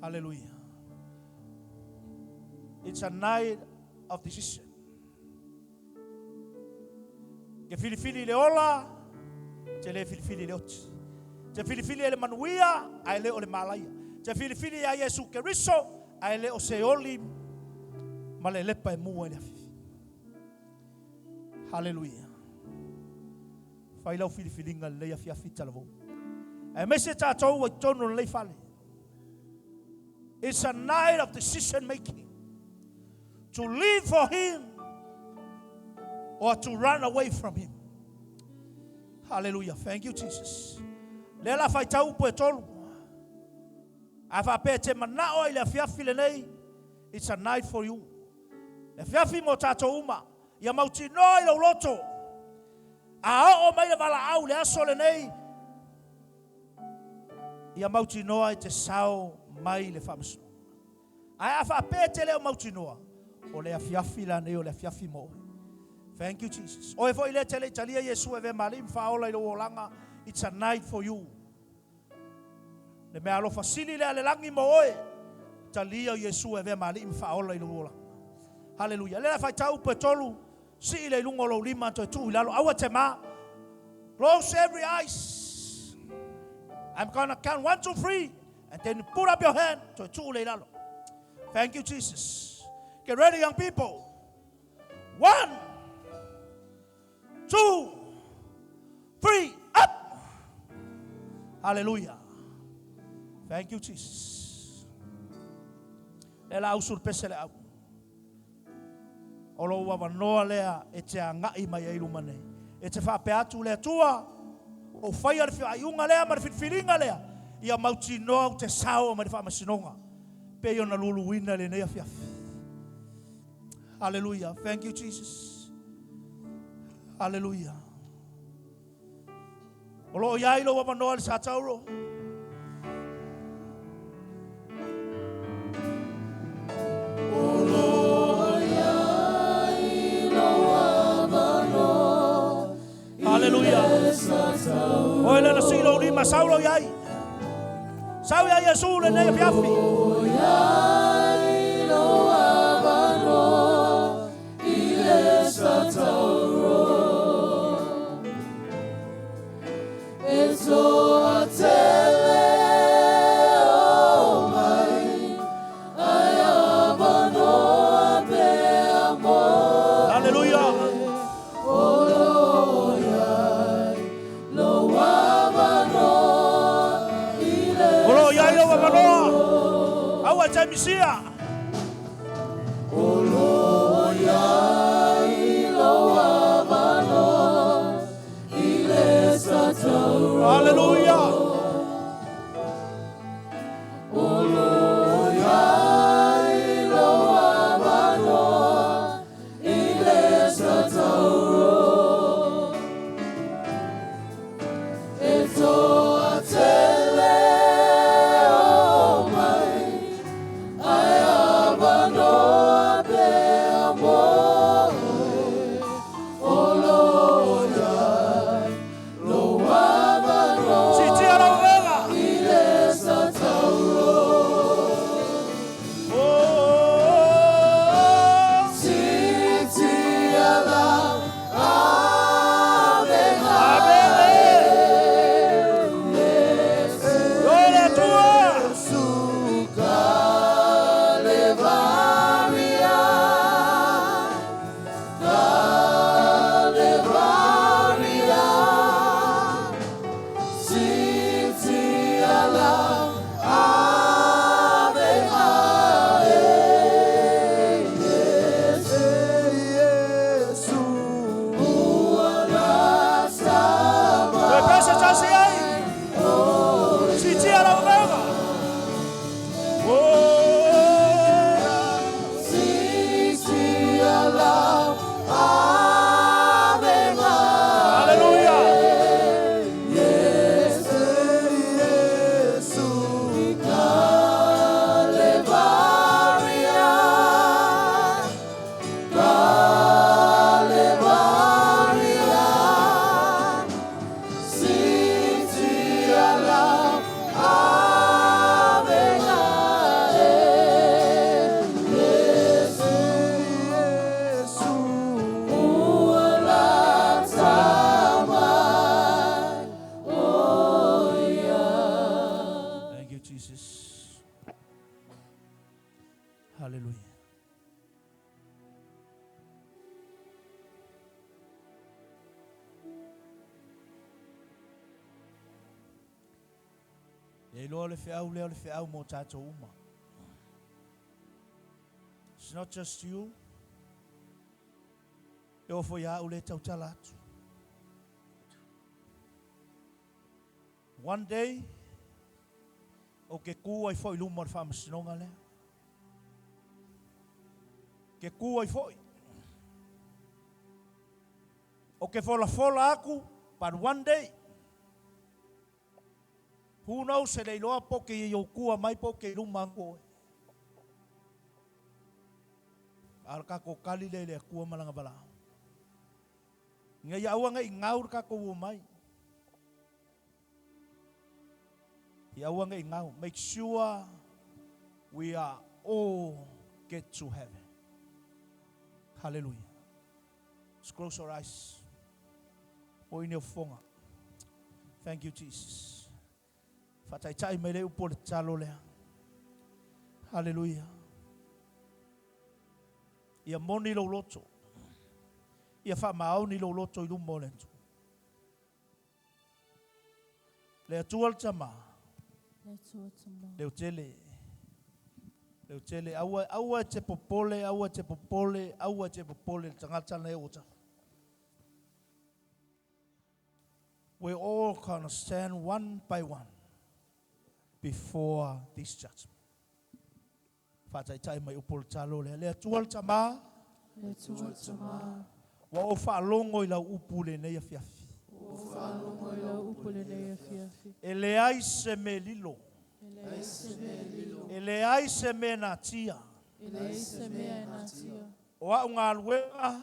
Hallelujah. It's a night of decision. Ke filifili le ola, te le filifili le oti. Te filifili e le manuia, a e le o le malaia. Te filifili ia Iesu Keriso, a e le o se oli ma le lepa e mua i le afiafi. Hallelujah. Fai lau filifiliga lelei afiafi talavou. Aemaise tatou ua i totonu o lenei fale. It's a night of decision making. To live for him. or to run away from him. Hallelujah. Thank you, Jesus. Le la faitau upu e tolu. A faapea e te manao ai i le afiafi lenei, it's a night for you. Le afiafi mo tatou uma, ia mautinoa i lou loto. A oo mai le valaau i le aso lenei, ia mautinoa e te sao mai le faamasinoga. Ae a faapea e te le o mautinoa, o le afiafi lanei o le afiafi mo oe. Thank you Jesus. Oe foi lea e te le i talia Iesu e avea ma Alii ma Faaola i lou olaga, it's a night for you. Le mea alofa sili lea a le lagi mo oe, talia Iesu e avea ma Alii ma Faaola i lou olaga. Hallelujah. Lea la faitau upu e tolu, sii lea i luga o lou lima toe tuu i lalo. Aua te ma. Close every eyes. I'm gonna count one, two, three. And then you put up your hand toe tuu lea i lalo. Thank you, Jesus. Get ready, young people. One, two, three, up. Hallelujah. Thank you, Jesus. Le la usu le pese le au. O lou avanoa lea e te agai mai ai i luma nei. E te faapea atu le Atua, ua ou faia le faaiuga lea ma le filifiliga lea, ia mautinoa ou te sao mai le faamasinoga, pei ona luluina i lenei afiafi. Hallelujah. Thank you, Jesus. Hallelujah. O lo o i ai lou avanoa i le Satauro. O lo o i ai lou avanoa i le Satauro. Oe lea na sii lou lima, sau lou i ai. Sau ia Iesu lenei afiafi. O lo o i ai lou avanoa i le Satauro. E toatele o mai, ai avanoa pea mo Hallelujah. O lo o i ai lou avanoa i le O lo o i ai lou avanoa. Satauro. Aua e te misia. O lo o i ai lou avanoa i le Satauro. Hallelujah. O lo o i ai lou avanoa i le Satauro. E toatele o mai, ai avanoa pea mo oe. O lo o i ai lou avanoa Siitia lau avega. i le Satauro. Oh. Siitia lau avega Amene. O le Atua. Yesu Kalevaria, Kalevaria, Siitia lau avega Yesu, ua lasa Toe pese tasi ai. mai. Siitia lau avega. Oh. Siitia lau avega Hallelujah. Yesu, Yesu, Kalevaria, Kalevaria, Siitia lau avega Yesu, Yesu, ua lata mai, o ia. Thank you, Jesus. Hallelujah. Ia iloa le feau lea o le feau mo tatou uma. It's not just you. E oo foi ia au lea e tautala atu. One day, ou te tu ai foi i luma o le faamasinoga lea. Ke tu ai foi. Ou te folafola atu, but one day, who knows, e le iloa po o te i ou tua mai po o te i luma atu o oe. A o le tatou tali lea i le Atua ma Lana valaau. Ina ia aua ne i gau le tatou omai. Ia aua ne i gau. Make sure we are all get to heaven. Hallelujah. Let's close our eyes. O ine o fofoga. Thank you, Jesus. Faataitai mai le upu o le tatalo lea. Hallelujah. Ia moni lou loto. Ia faamaoni lou loto i luma o le Atua. Le Atua le Tama. Le Atua Tama. Leo tele. Leo tele. Aua, aua e te popole, aua e te popole, aua e te popole le tagata na e ua tafa. We all gonna stand one by one before this judgment. Faataitai mai upu o le talo lea. Le Atua le Tama. Le Atua le Tama. Ua ou faalogo i lau upu lenei afiafi. Ua ou faalogo i lau upu lenei afiafi. E leai se mea lilo. E leai se mea lilo. E leai se mea natia. E leai se mea e natia. O a'u galuega.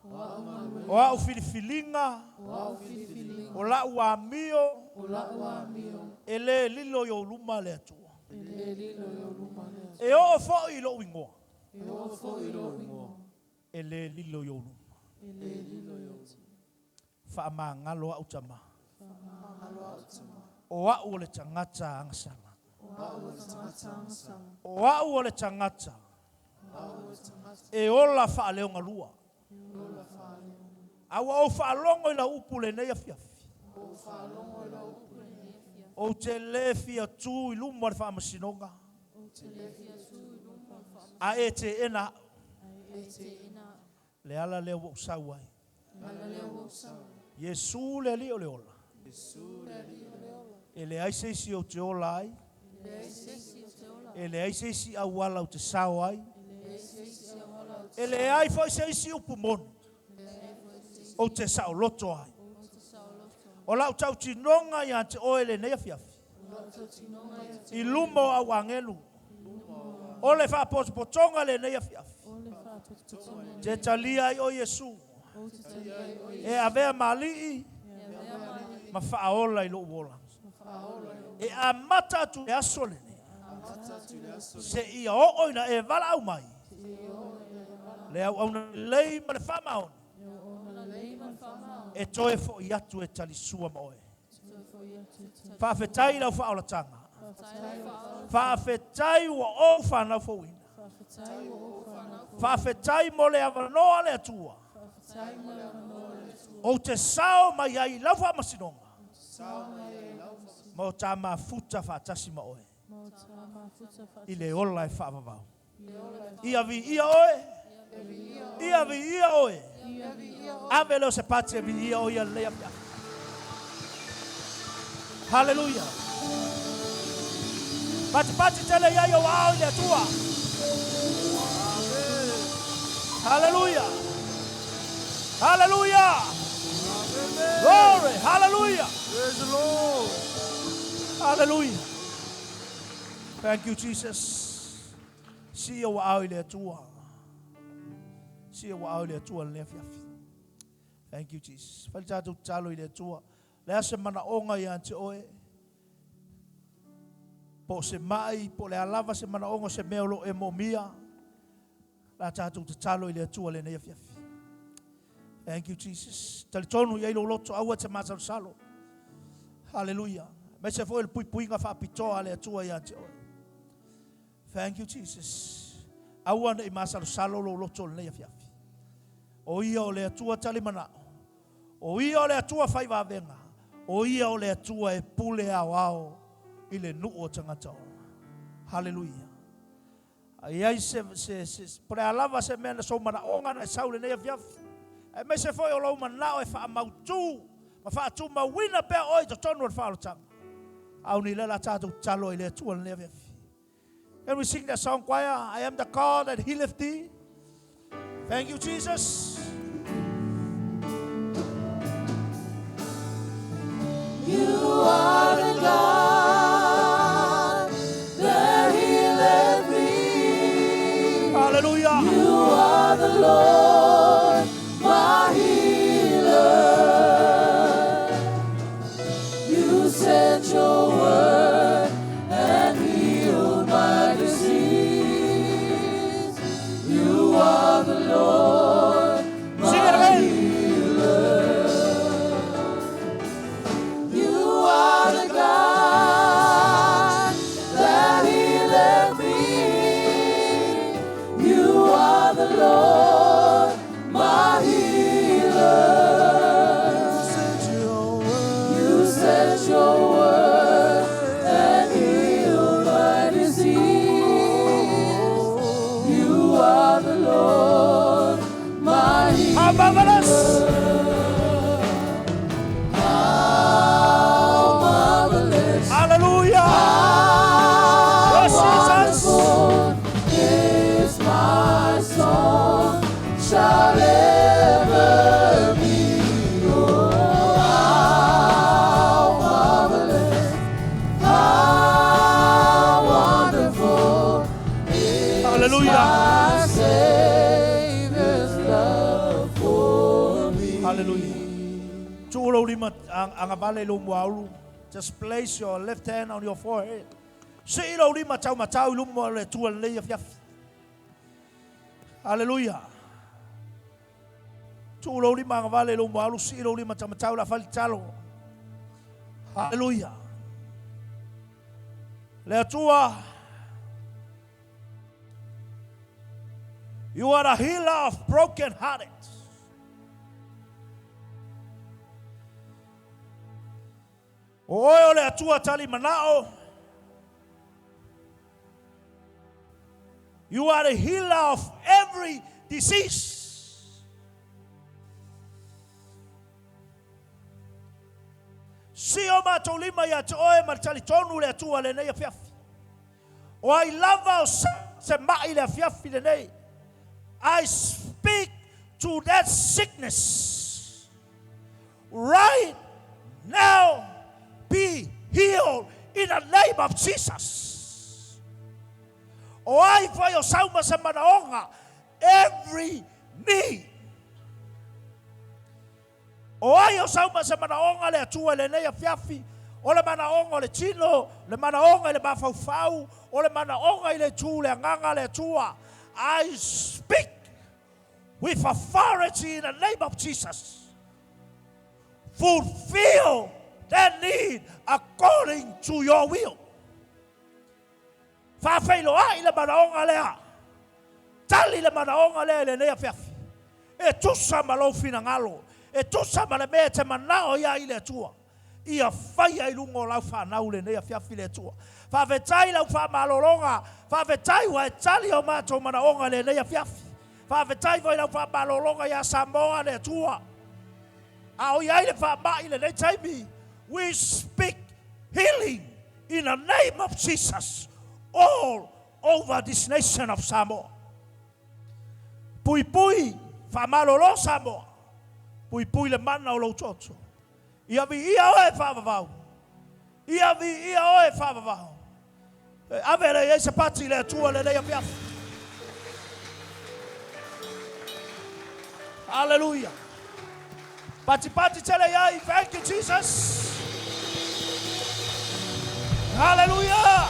O a'u galuega. O a'u filifiliga. O a'u filifiliga. O la'u amio. O la'u amio. E le lilo i ou luma le Atua. E le lilo i ou luma le Atua. E oo foi i lo'u igoa. E oo foi i lo'u igoa. E le lilo i ou luma. E le lilo i ou luma. Faamagalo a'u tama. Faamagalo a'u tama. O a'u o le tagata agasala. O a'u o le tagata agasala. O a'u o le tagata. O a'u o le tagata. E ola faaleogalua. E ola faaleogalua. A ua ou faalogo i lau upu lenei afiafi. Ua ou faalogo i lau upu lenei afiafi. Ou te le fia tu i luma o le faamasinoga. Ou te le fia tu i luma o le faamasinoga. A e teena a'u. A e teena a'u. Le ala lea ua ou sau ai. Le ala lea ua ou sau ai. Iesu le Alii o le ola. Iesu le Alii o le ola. E leai se isi ou te ola ai. E leai se isi ou te ola ai. E leai se isi auala ou te sao ai. E leai se isi auala ou te E leai foi se isi upu moni. E leai foi se isi Ou te saoloto ai. Ou te saoloto ai. O lau tautinoga ia te oe lenei afiafi. O lau tautinoga ia te I luma o au agelu. O le faapotopotoga lenei afiafi. O le faapotopotoga lenei Te talia ai oe Iesu. Ou te talia ai oe E avea ma alii. E avea ma alii. Ma faaola i lou ola. Ma faaola i lou E amata atu i le aso lenei. Amata atu i le aso lenei. Seia oo ina e valaau mai. Seia oo ina e valaau mai. Le auauna lelei ma le faamaoni. Le auauna lelei ma le faamaoni. E toe foi atu e talisua ma oe. E toe foi atu e talisua. Faafetai i lau faaolataga. Faafetai i lau faaolataga. Faafetai ua ou fanau fouina. Faafetai ua ou fanau fouina. Faafetai mo le avanoa le Atua. Faafetai mo le avanoa le Atua. Ou te sao mai ai i lau faamasinoga. Ou te sao mai ai i lau faamasinoga. Ma o ta mafuta faatasi ma oe. Ma o ta mafuta faatasi. I le ola e faavavau. I le ola e faavavau. Ia viia oe. Ia viia oe. Ia viia oe. Ia viia oe. Ave lea o se pati e viia oe ia lenei afiafi. Haleluia. Patipati tele i ai ou aao i le Atua. Haleluia. Haleluia. Glory. Hallelujah. Praise the Lord. Hallelujah. Thank you, Jesus. Sii ou aao i le Atua. Sii ou aao i le Atua lenei afiafi. Thank you, Jesus. Fai le tatou tatalo i le Atua. Le a se manaoga ia te oe. Po o se mai, po o le a lava se manaoga o se mea o lo o e moomia. La tatou tatalo i le Atua lenei afiafi. Thank you, Jesus. Talitonu i ai lou loto, aua e te masalosalo. Hallelujah. Aemaise foi o le puipuiga faapitoa a le Atua ia te oe. Thank you, Jesus. Aua ne i masalosalo lou loto lenei afiafi. O ia o le Atua talimanao. O ia o le Atua fai vavega. O ia o le Atua e pule aoao i le nuu o tagata ola. Hallelujah. A i ai se, se, se, po o le a lava se mea na sou manaoga na e sau lenei afiafi, Aemaise foi o lou manao e faamautū ma faatumauina pea oe i totonu o le faaolataga. Auni le la tātou tatalo i le Atua lenei afiafi. Can we sing that song, choir? I am the God that healeth thee. Thank you, Jesus. You are the God that healeth me. Hallelujah. You are the Lord, my healer. You sent your word and healed my disease. You are the Lord, Sing it my again. healer. You are the God that healeth me. You are the Lord, my healer. You sent your word and healed my disease. You are the Lord, my healer. How marvelous. How marvelous. Hallelujah. How Yes, Jesus. wonderful is my song shall ever be. Oh, how marvelous, how wonderful is Hallelujah. my Savior's love for me. Hallelujah. Tu'u lou lima agavale i lou muaulu. Just place your left hand on your forehead. Si'i lou lima taumatau i luma o le Atua lenei afiafi. Hallelujah. Tu'u lou lima agavale i lou muaulu, si'i lou lima taumatau le afai tatalo. Hallelujah. Le Atua, you are the healer of broken hearted. O oe o le Atua tali manao. You are the healer of every disease. Si o mātou lima ia te oe ma le talitonu le Atua lenei afiafi. O ai lava o se mai le afiafi lenei. I speak to that sickness. Right now, be healed in the name of Jesus. O ai foi o sauma se manaonga, every knee. O ai o sauma se manaonga le Atua lenei afiafi, o le manaonga o le tino, le manaonga i le mafaufau, o le manaonga i le tū le agaga le Atua. I speak with authority in the name of Jesus. Fulfill that need according to your will. Faafeiloai le manaoga lea. Tali le manaoga lea i lenei afiafi. E tusa ma lou finagalo. E tusa ma le mea e te manao ia i le Atua. Ia faia i luga o lau fanau lenei afiafi le Atua. Faafetai lau faamalologa. Faafetai ua e tali o matou manaoga lenei afiafi. Faafetai foi lau faamalologa ia Samoa le Atua. A o iai le faamai lenei taimi. We speak healing in the name of Jesus all over this nation of Samoa. Pui pui, faamalolo Samoa. Pui pui le mana o lou toto. Ia viia oe faavavau. Ia viia oe faavavau. E ave le iai se pati le Atua lenei afiafi. Hallelujah. Pati pati tele iai. Thank you, Jesus. Hallelujah.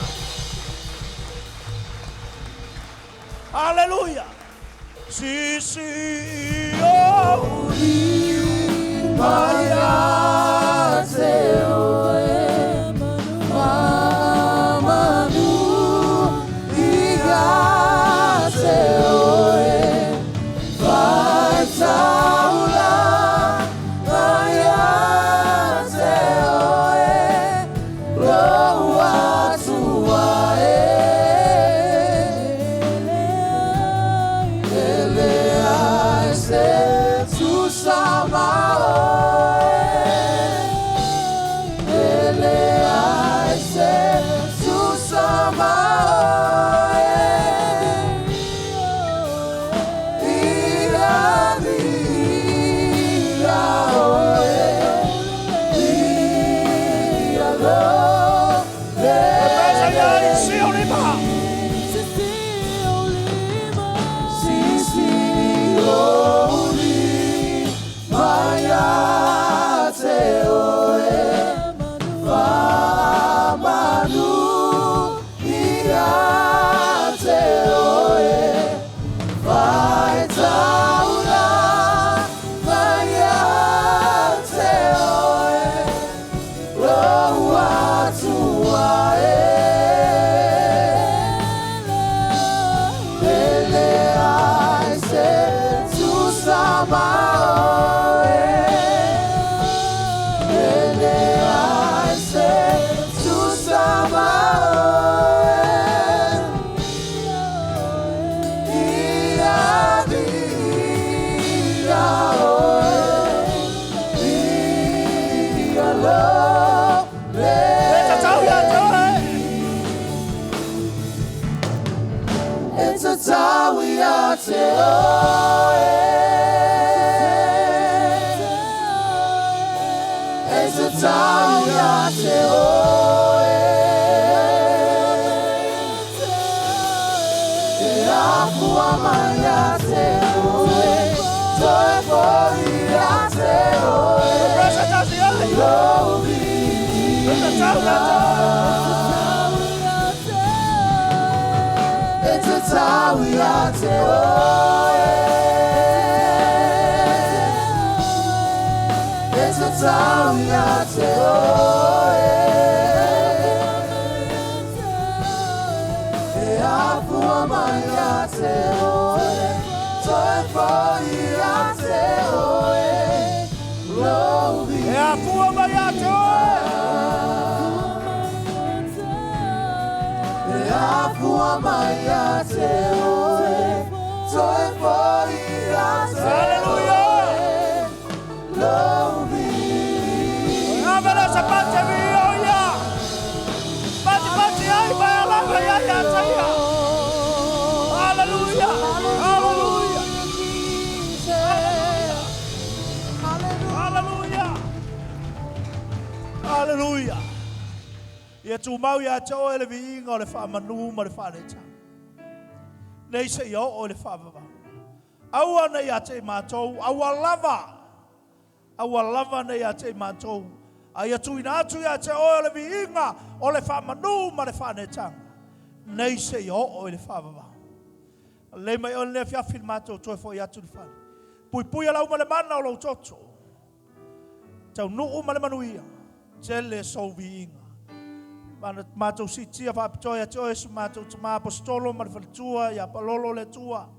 Hallelujah. Si si o Maia te oe mamanu ia te oe faitaula maia te oe lou atua e ele ai se tusa. ia te oe. E tatau ia te oe. E afua mai ia te oe. Toe foi ia te oe. Lou viiga. E tatau ia te oe. E tatau ia te oe. E afua mai ia te oe. Toe foi ia te oe. Lou E afua mai ia te oe. E afua mai ia te oe. Toe foi ia te oe. Lou viiga. Avela sa pate vi o ia. Pati pati ai vai ala vai ai a taia. Hallelujah. Hallelujah. Hallelujah. Hallelujah. Ia tumau ia te oe le viiga o le whaamanu ma le whaaneta. Nei se ia o le whaavava. Aua nei a te mātou, aua lava. Aua lava nei a te mātou. A ia tuina atu ia te oe o le viiga o le whaamanu ma le whaanetanga. Nei se ia o le whaavava. Le mai o le fiafi le mātou toe fo i atu le whale. Pui pui ala uma le mana o lau toto. Tau nuu ma le manuia. Tele sou viiga. Mana mātou sitia whaapitoa ia te oe su mātou te mā apostolo ma le whaletua ia palolo le tua.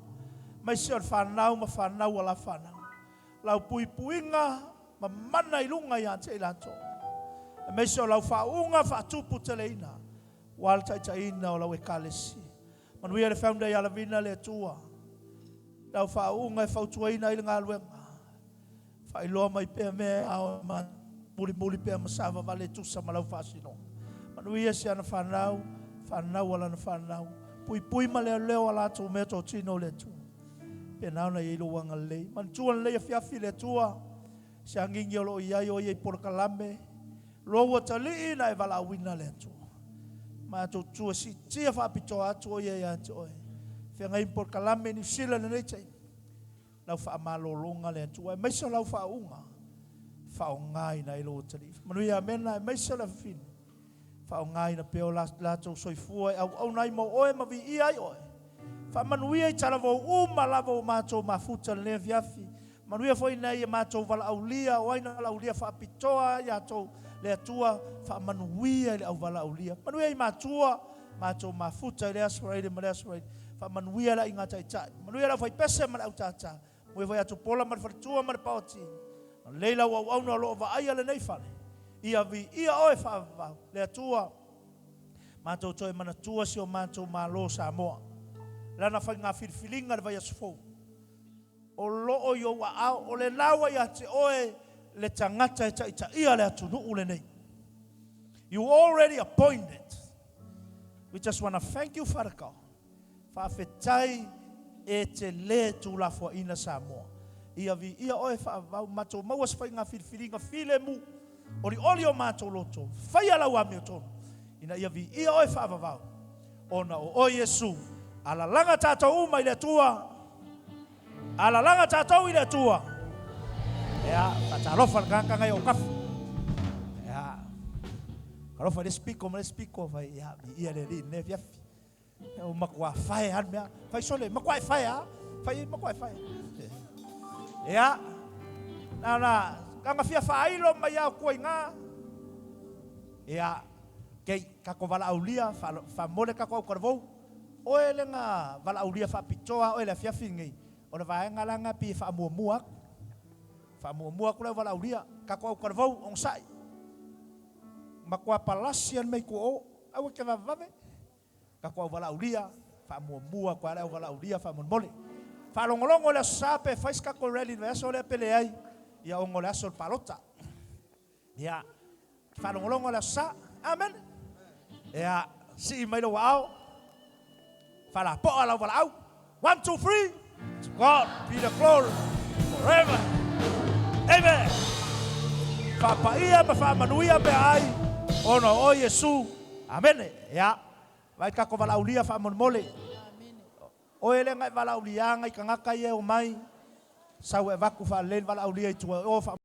Mai se o le whanau ma whanau ala whanau. Lau pui puinga ma mana i lunga ia te ilato. E mai se o lau whaunga whaatupu te leina. Wala taitaina o lau e kalesi. Manuia le whaunda i alavina le tua. Lau whaunga e fautuaina i le ngā luenga. Whailoa mai pea mea ao ma muli muli pea masawa vale tusa ma lau whaasino. Manuia se ana whanau, whanau ala na whanau. Pui pui ma leo leo ala tō mea tō tino le tua. Pe nauna i ilo wanga lei. Mantua lei a fiafi le tua. Se angingi o lo iai o iai porokalame. Loa ua talii na e wala awina le tua. Mātou tua si tia whaapitoa atu o ia ia te oe. Whiangai porokalame ni sila le nei tei. Lau wha malolonga le atua. E maisa lau whaunga. Whaongai na ilo talii. Manuia amena e maisa la whini. Whaongai na peo lātou soifua e au au nai mo oe ma vi ia ai oe. Wha manuia i tala vau uma lava o mātou mafuta le fiafi. Manuia foi nei e mātou wala aulia o aina wala aulia whaapitoa i atou le atua wha manuia i le au wala aulia. Manuia i mātua mātou mafuta i le asuraile ma le asuraile. Wha manuia la i ngā taitai. Manuia la whai pese ma le au tata. Mui foi atu pola ma le whaletua ma le paoti. Leila au au au na lo wa aia le nei whale. Ia vi ia oe whaavau. Le atua mātou toe manatua si o mātou malo Samoa. Lana whai ngā whiriwhiringa le vai asufou. O loo i o ua ao, o le lawa ia te oe le tangata e taita ia le atunuu le nei. You already appointed. We just want to thank you, Father God. Whaafetai e te le tūlafua ina Samoa. Ia vi ia oe whaavau, mātou maua se whai ngā whiriwhiringa while mu. Ori oli o mātou loto. Whai ala ua meo tonu. Ina ia vi ia oe whaavavau. Ona o oe Yesu. Alalanga tātou uma i le Atua. Alalanga tātou i le Atua. Ea, whatalofa le kangakanga i o kafu. Ea, kalofa le spiko ma le spiko, whai, ea, vi ia le li, ne fiafi. O makua whae han mea. Whai sole, makua e whae a. Whai, makua e whae. Ea, nā nā, kanga fia whailo mai au kua i ngā. Ea, kei, kako wala aulia, wha mole kako au karavou. Oe le ngā wala aulia wha pitoa, oe le fiafi ngai. O le vaenga la ngā pi wha mua aku. Wha mua aku le wala aulia, kako au karavou, ong sai. Makua palasi an mei ku o, au ke vavave. Kako au wala aulia, wha mua kwa le au wala aulia, wha mole. Wha longolongo le sape, whais kako rally, le aso le pele ai, ia ongo le aso le palota. Ia, wha longolongo le sa, amen. Ia, si mai lo wao. Wha la poa lau wala au. 1, 2, 3. To God be the glory forever. Amen. Faapaia ma faamanuia meaai ona o oe Iesu. Amene. Ia, vaai tatou valaaulia faamolemole. Oe lea na e valaauliaga i tagata ia e omai, sau e avatu faalelei le valaaulia i tua i o.